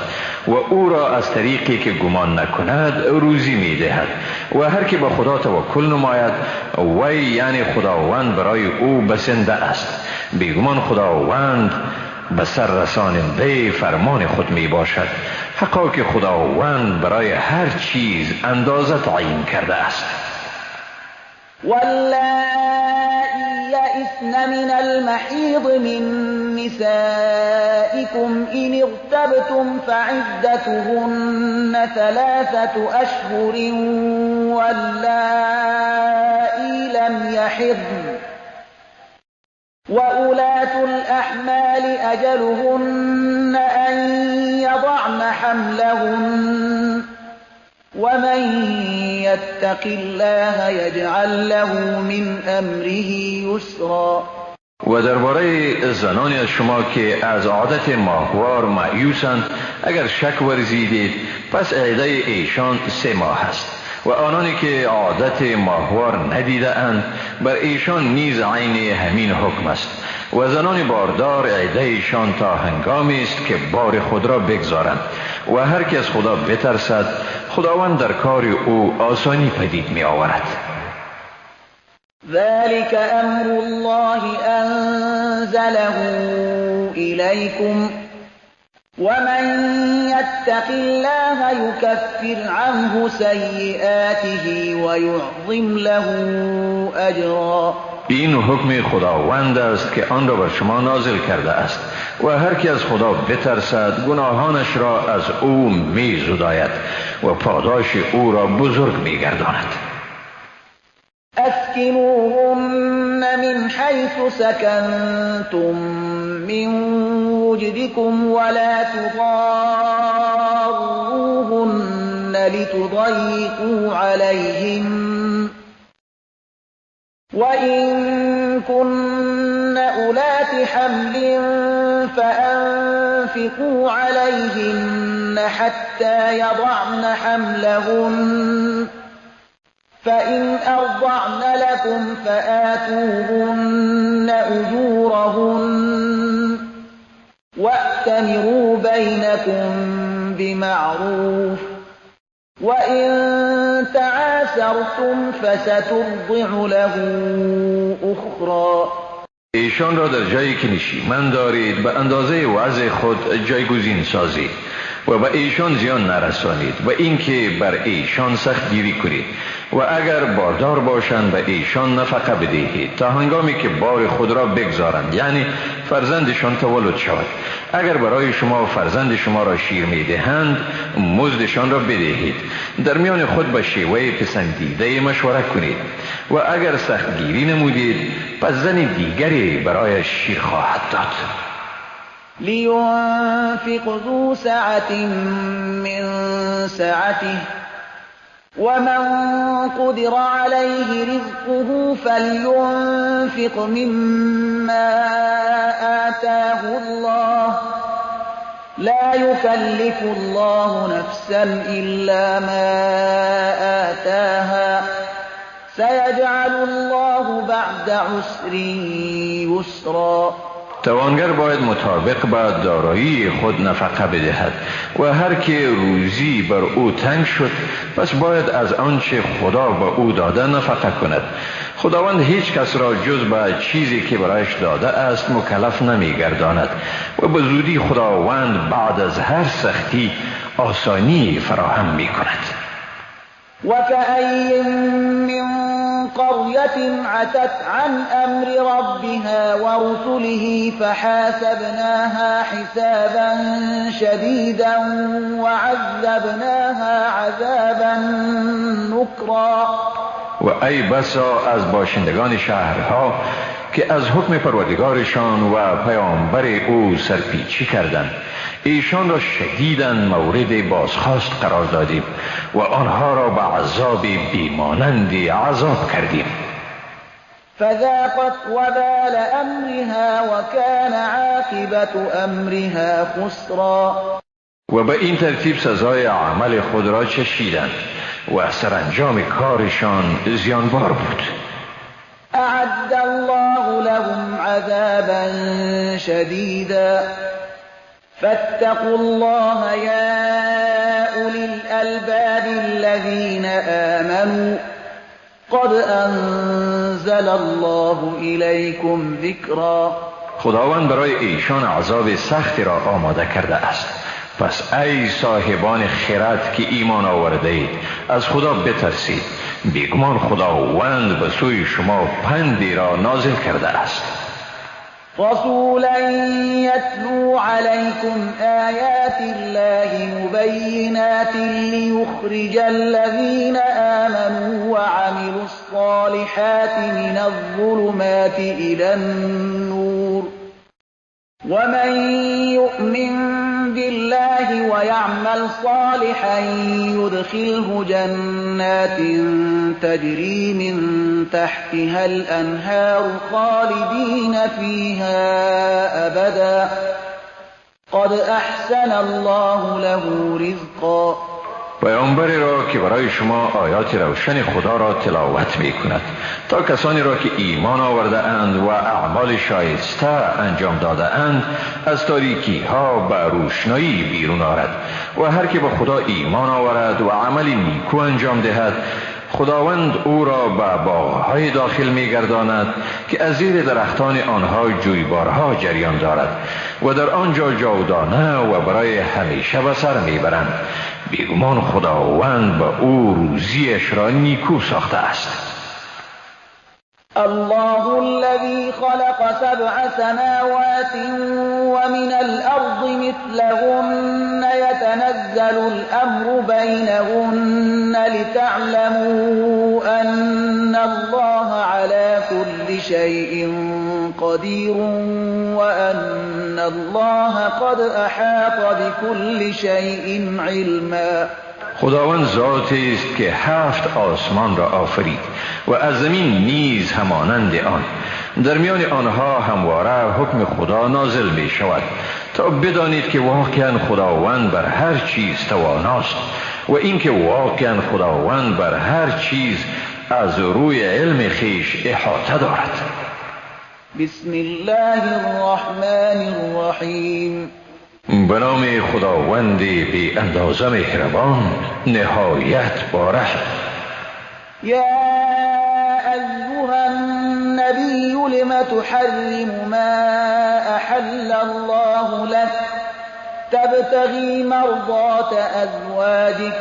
و او را از طریقی که گمان نکند روزی می دهد. و هر کی به خدا توکل نماید، وی یعنی خداوند برای او بسنده است. بیگمان خداوند به سر رساننده فرمان خود می باشد. حقا که خداوند برای هر چیز اندازه تعیین کرده است. واللائي يئسن من المحيض من نسائكم إن ارتبتم فعدتهن 3 أشهر واللائي لم يحضن وأولاة الأحمال أجلهن أن يضعن حملهن ومن يتق الله يجعل له من أمره يسرا. و درباره زنانی از شما که از عادت ماهوار مایوسند، اگر شک ورزیدید پس عده ایشان 3 ماه است و آنانی که عادت ماهوار ندیده اند بر ایشان نیز عین همین حکم است. و زنان باردار عده ایشان تا هنگامی است که بار خود را بگذارند و هر کی از خدا بترسد، خداوند در کار او آسانی پدید می آورد. ذلك امر الله انزله الیکم ومن يتق الله يكفر عنه سيئاته ويعظم له اجرا. این حکم خداوند است که آن را بر شما نازل کرده است و هر کی از خدا بترسد گناهانش را از او می زداید و پاداش او را بزرگ می گرداند. اسکنوهن من حیث سکنتم من وجدكم ولا تضاروهن لتضيقوا عليهن وإن كن أولات حمل فأنفقوا عليهن حتى يضعن حملهن فإن أرضعن لكم فآتوهن أجورهن وأتمروا بينكم بمعروف وإن تعاسرتم فسترضع له أخرى. ایشان را در جایی که نشیمن دارید به اندازه وضع خود جایگزین سازید و به ایشان زیان نرسانید و اینکه بر ایشان سخت گیری کنید و اگر باردار باشند به ایشان نفقه بدهید تا هنگامی که بار خود را بگذارند، یعنی فرزندشان تولد شود. اگر برای شما فرزند شما را شیر میدهند مزدشان را بدهید. در میان خود به شیوه پسندیده مشوره کنید و اگر سختگیری نمودید پس زن دیگری برای شیر خواهد داد. لينفق ذو سعة من سعته ومن قدر عليه رزقه فلينفق مما آتاه الله لا يكلف الله نفسا إلا ما آتاها سيجعل الله بعد عسر يسرا. توانگر باید مطابق با دارایی خود نفقه بدهد و هر که روزی بر او تنگ شد پس باید از آنچه خدا به او داده نفقه کند. خداوند هیچ کس را جز به چیزی که برایش داده است مکلف نمی‌گرداند و به زودی خداوند بعد از هر سختی آسانی فراهم می‌کند. وكأي من قرية عتت عن أمر ربها ورسله فحاسبناها حسابا شديدا وعذبناها عذابا نكرا. و ای بسا از باشندگان شهرها که از حکم پروردگارشان و پیامبر او سرپیچی کردند، ایشان را شدیداً مورد بازخواست قرار دادیم و آنها را به عذاب بیمانند عذاب کردیم. فذاقت وبال امرها وكان عاقبة امرها خسرا. و به این ترتیب سزای عمل خود را چشیدند و سرانجام کارشان زیانبار بود. اعد الله لهم عذابا شدیدا فاتقوا الله یا اولی الالباب الذین آمنوا قد انزل الله الیکم ذکرا. خداوند برای ایشان عذاب سختی را آماده کرده است. پس ای صاحبان خرد که ایمان آورده اید، از خدا بترسید. بیگمان خداوند به سوی شما پندی را نازل کرده است. رسولا یتلو علیکم آیات الله مبینات لیخرج الذین آمنوا وعملوا الصالحات من الظلمات إلى النور ومن يؤمن بالله ويعمل صالحا يدخله جنات تجري من تحتها الأنهار خالدين فيها أبدا قد أحسن الله له رزقا. پیامبری را که برای شما آیات روشن خدا را تلاوت می کند تا کسانی را که ایمان آورده اند و اعمال شایسته انجام داده اند از تاریکی ها به روشنایی بیرون آرد و هر که به خدا ایمان آورد و عمل نیکو انجام دهد، خداوند او را به باغهای داخل می گرداند که از زیر درختان آنها جویبارها جریان دارد و در آنجا جاودانه و برای همیشه به سر می برند. بیگمان خداوند به او روزیش را نیکو ساخته است. الله الذي خلق سبع سماوات ومن الأرض مثلهن يتنزل الأمر بينهن لتعلموا أن الله على كل شيء قدير وأن الله قد أحاط بكل شيء علما. خداوند ذاتی است که 7 آسمان را آفرید و از زمین نیز همانند آن. در میان آنها همواره حکم خدا نازل می شود تا بدانید که واقعا خداوند بر هر چیز تواناست و اینکه واقعا خداوند بر هر چیز از روی علم خویش احاطه دارد. بسم الله الرحمن الرحیم. به نام خداوند بی اندازه مهربان، نهایت بارحم. یا ایها النبی لم تحرم ما احل الله لك تبتغی مرضات ازواجك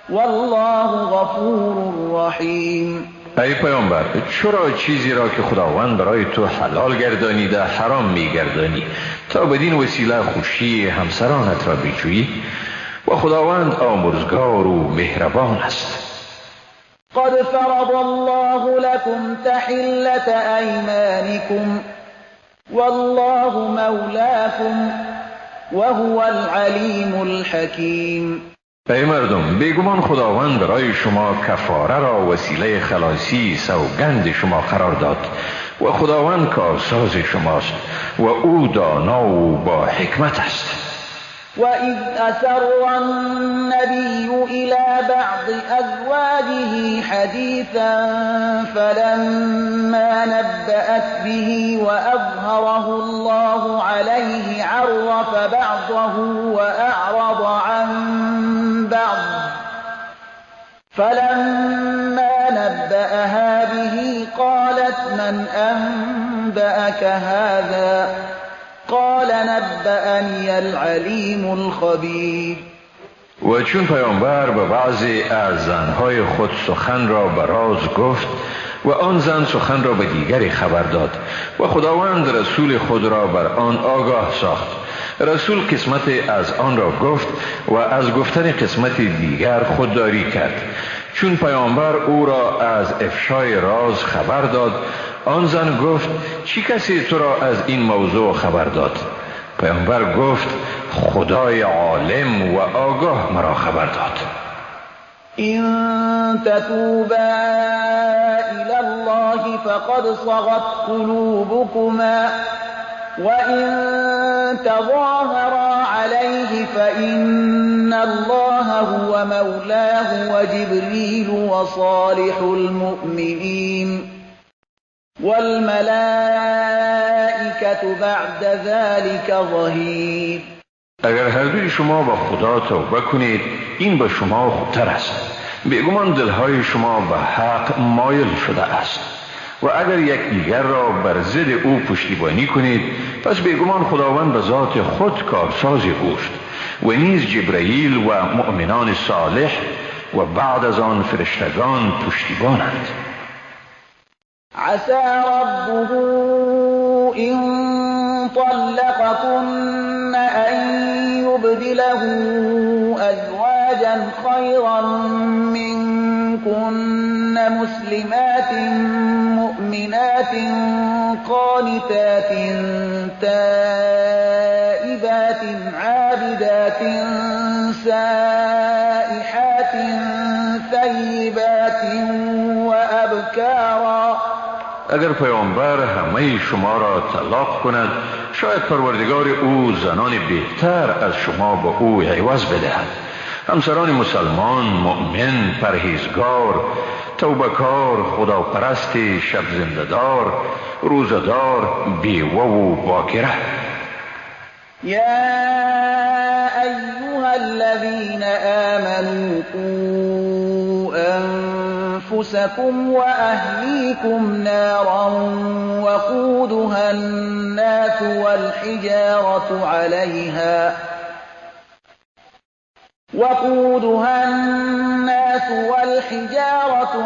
والله غفور رحیم. ای پیامبر، چرا چیزی را که خداوند برای تو حلال گردانیده حرام میگردانی تا بدین وسیله خوشی همسرانت را بجویی؟ و خداوند آمرزگار و مهربان است. قد فرض الله لكم تحلة أيمانكم والله مولاكم وهو العليم الحكيم. ای مردم، بیگمان خداوند برای شما کفاره را وسیله خلاصی سوگند شما قرار داد و خداوند کارساز شماست و او دانا و با حکمت است. وَإِذْ أَسَرَّ النَّبِيُّ إِلَى بَعْضِ أَزْوَاجِهِ حَدِيثًا فَلَمَّا نَبَّأَتْ بِهِ وَأَظْهَرَهُ اللَّهُ عَلَيْهِ عَرَّفَ بَعْضَهُ وَأَعْرَضَ عَنْ بَعْضٍ فَلَمَّا نَبَّأَهَا بِهِ قَالَتْ مَنْ أَنبَأَكَ هَذَا قال نبأني العلیم الخبیر. و چون پیامبر به بعضی از زنهای خود سخن را به راز گفت و آن زن سخن را به دیگری خبر داد و خداوند رسول خود را بر آن آگاه ساخت. رسول قسمت از آن را گفت و از گفتن قسمت دیگر خودداری کرد. چون پیامبر او را از افشای راز خبر داد، آن زن گفت چی کسی تو را از این موضوع خبر داد؟ پیامبر گفت خدای عالم و آگاه مرا خبر داد. این تتوبا الی الله فقد صغت قلوبكما وإن تظاهرا عليه فإن الله هو هو مولاه وجبريل وصالح المؤمنين والملائكة بعد ذلك ظهير. اگر هر دوی شما با خدا توبه کنید این به شما خوبتر است. بیگمان دلهای شما به حق مایل شده است و اگر یکدیگر را بر ضد او پشتیبانی کنید پس بیگمان خداوند به ذات خود کارساز اوست و نیز جبرئیل و مؤمنان صالح و بعد از آن فرشتگان پشتیبانند. عسى ربه إن طلقكن أن يبدله أزواجا خيرا منكن مسلمات مؤمنات قانتات تائبات عابدات سائحات ثيبات وأبكارا. اگر پیامبر همه شما را طلاق کند شاید پروردگار او زنان بهتر از شما با او عوض بدهد، همسران مسلمان، مؤمن، پرهیزگار، توبه‌کار، خداپرست، شب زنده‌دار، روزه‌دار، بیوه و باکره. یا ایها الذین آمنوا قوا أنفسكم وأهليكم نارا وقودها الناس والحجارة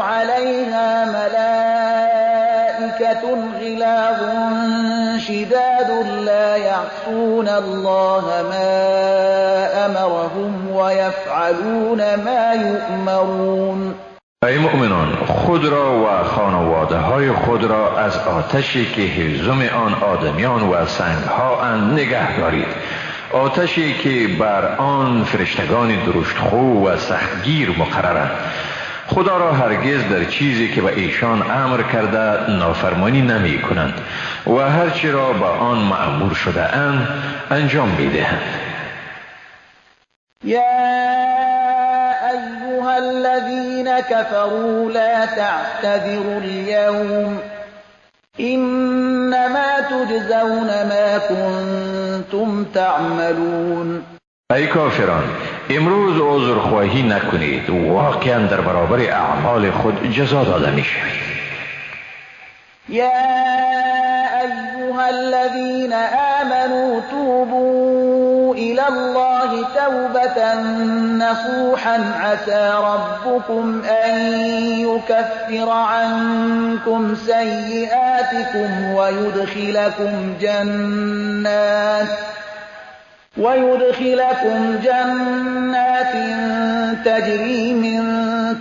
عليها ملائكة غلاظ شداد لا يعصون الله ما أمرهم ويفعلون ما يؤمرون. ای مؤمنان، خود را و خانواده های خود را از آتشی که هیزم آن آدمیان و سنگها اند نگه دارید، آتشی که بر آن فرشتگان درشتخو و سختگیر مقررند. خدا را هرگز در چیزی که به ایشان امر کرده نافرمانی نمی کنند و هرچی را به آن مأمور شده اند انجام می دهند. یا ایها الذین كفروا لا تعتذروا اليوم انما تجزون ما كنتم تعملون. ای کافران، امروز عذرخواهی نکنید، واقعا در برابر اعمال خود جزا داده می شوید. یا ایها الذین آمنوا توبوا إلى الله توبة نصوحا عسى ربكم أن يكفر عنكم سيئاتكم ويدخلكم جنات تجري من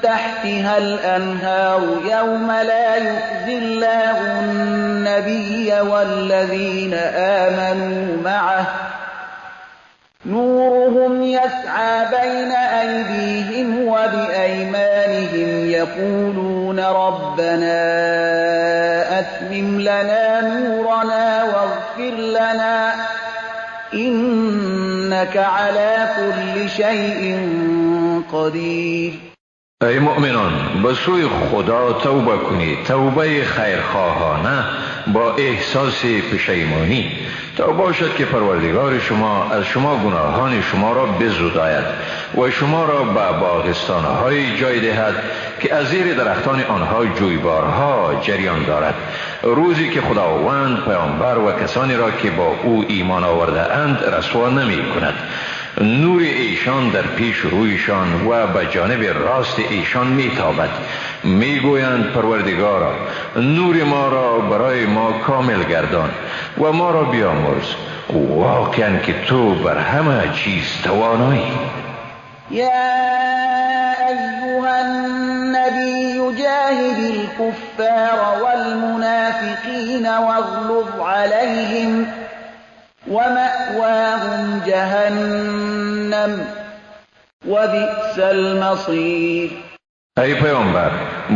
تحتها الأنهار يوم لا يخزي الله النبي والذين آمنوا معه نورهم يسعى بين أيديهم وبأيمانهم يقولون ربنا أتمم لنا نورنا واغفر لنا إنك على كل شيء قدير. ای مؤمنان، به سوی خدا توبه کنید، توبه خیرخواهانه با احساس پشیمانی، تا باشد که پروردگار شما از شما گناهان شما را بزداید و شما را به باغستانهای جای دهد که از زیر درختان آنها جویبارها جریان دارد. روزی که خداوند پیامبر و کسانی را که با او ایمان آورده اند رسوا نمی کند. نور ایشان در پیش رویشان و به جانب راست ایشان میتابد. میگویند پروردگارا، نور ما را برای ما کامل گردان و ما را بیامرز، واقعا که تو بر همه چیز توانایی. یا ایها النبی جاهد الكفار والمنافقین واغلظ علیهم ومأواهم جهنم وبئس المصير. ای پیامبر،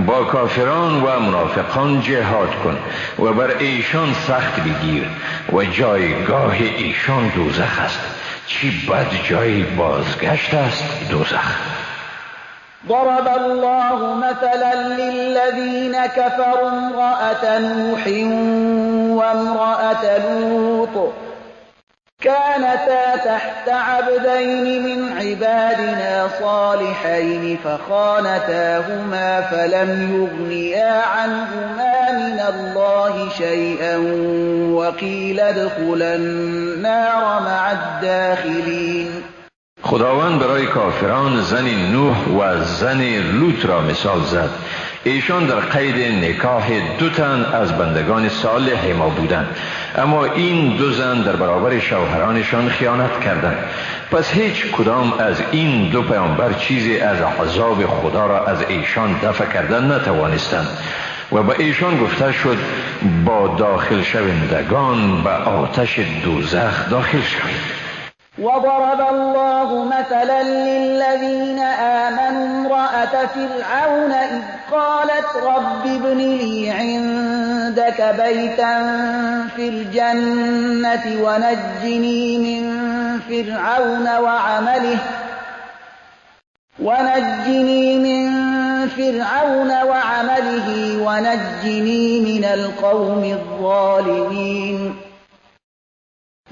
با کافران و منافقان جهاد کن و بر ایشان سخت بگیر و جایگاه ایشان دوزخ است. چی بد جای بازگشت است دوزخ. ضرب الله مثلا للذين كفروا امرأة نوح وامرأة لوط كانتا تحت عبدين من عبادنا صالحين فخانتاهما فلم يغنيا عنهما من الله شيئا وقيل ادخلا النار مع الداخلين. خداوند برای کافران زن نوح و زن لوط را مثال زد. ایشان در قید نکاح دو تن از بندگان صالح ما بودند، اما این دو زن در برابر شوهرانشان خیانت کردند. پس هیچ کدام از این دو پیامبر چیزی از عذاب خدا را از ایشان دفع کردن نتوانستند و به ایشان گفته شد با داخل شوندگان به آتش دوزخ داخل شوید. وضرب الله مثلا للذين آمنوا امرأة فرعون إذ قالت رب ابن لي عندك بيتا في الجنة ونجني من فرعون وعمله ونجني من القوم الظالمين.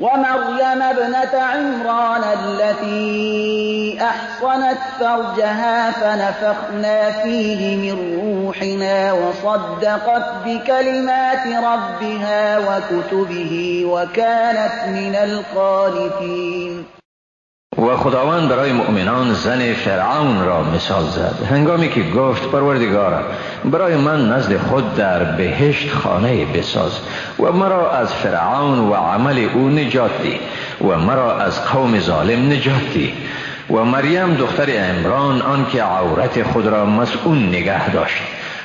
ومريم ابنة عمران التي أحصنت فرجها فنفخنا فيه من روحنا وصدقت بكلمات ربها وكتبه وكانت من القانتين. و خداوند برای مؤمنان زن فرعون را مثال زد هنگامی که گفت پروردگارا برای من نزد خود در بهشت خانه بساز و مرا از فرعون و عمل او نجات ده و مرا از قوم ظالم نجات ده. و مریم دختر عمران آنکه عورت خود را مسئول نگه داشت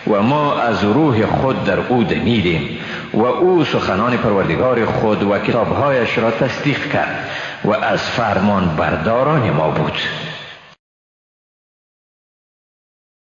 و ما از روح خود در او دمیدیم و او سخنان پروردگار خود و کتابهایش را تصدیق کرد و از فرمان برداران ما بود.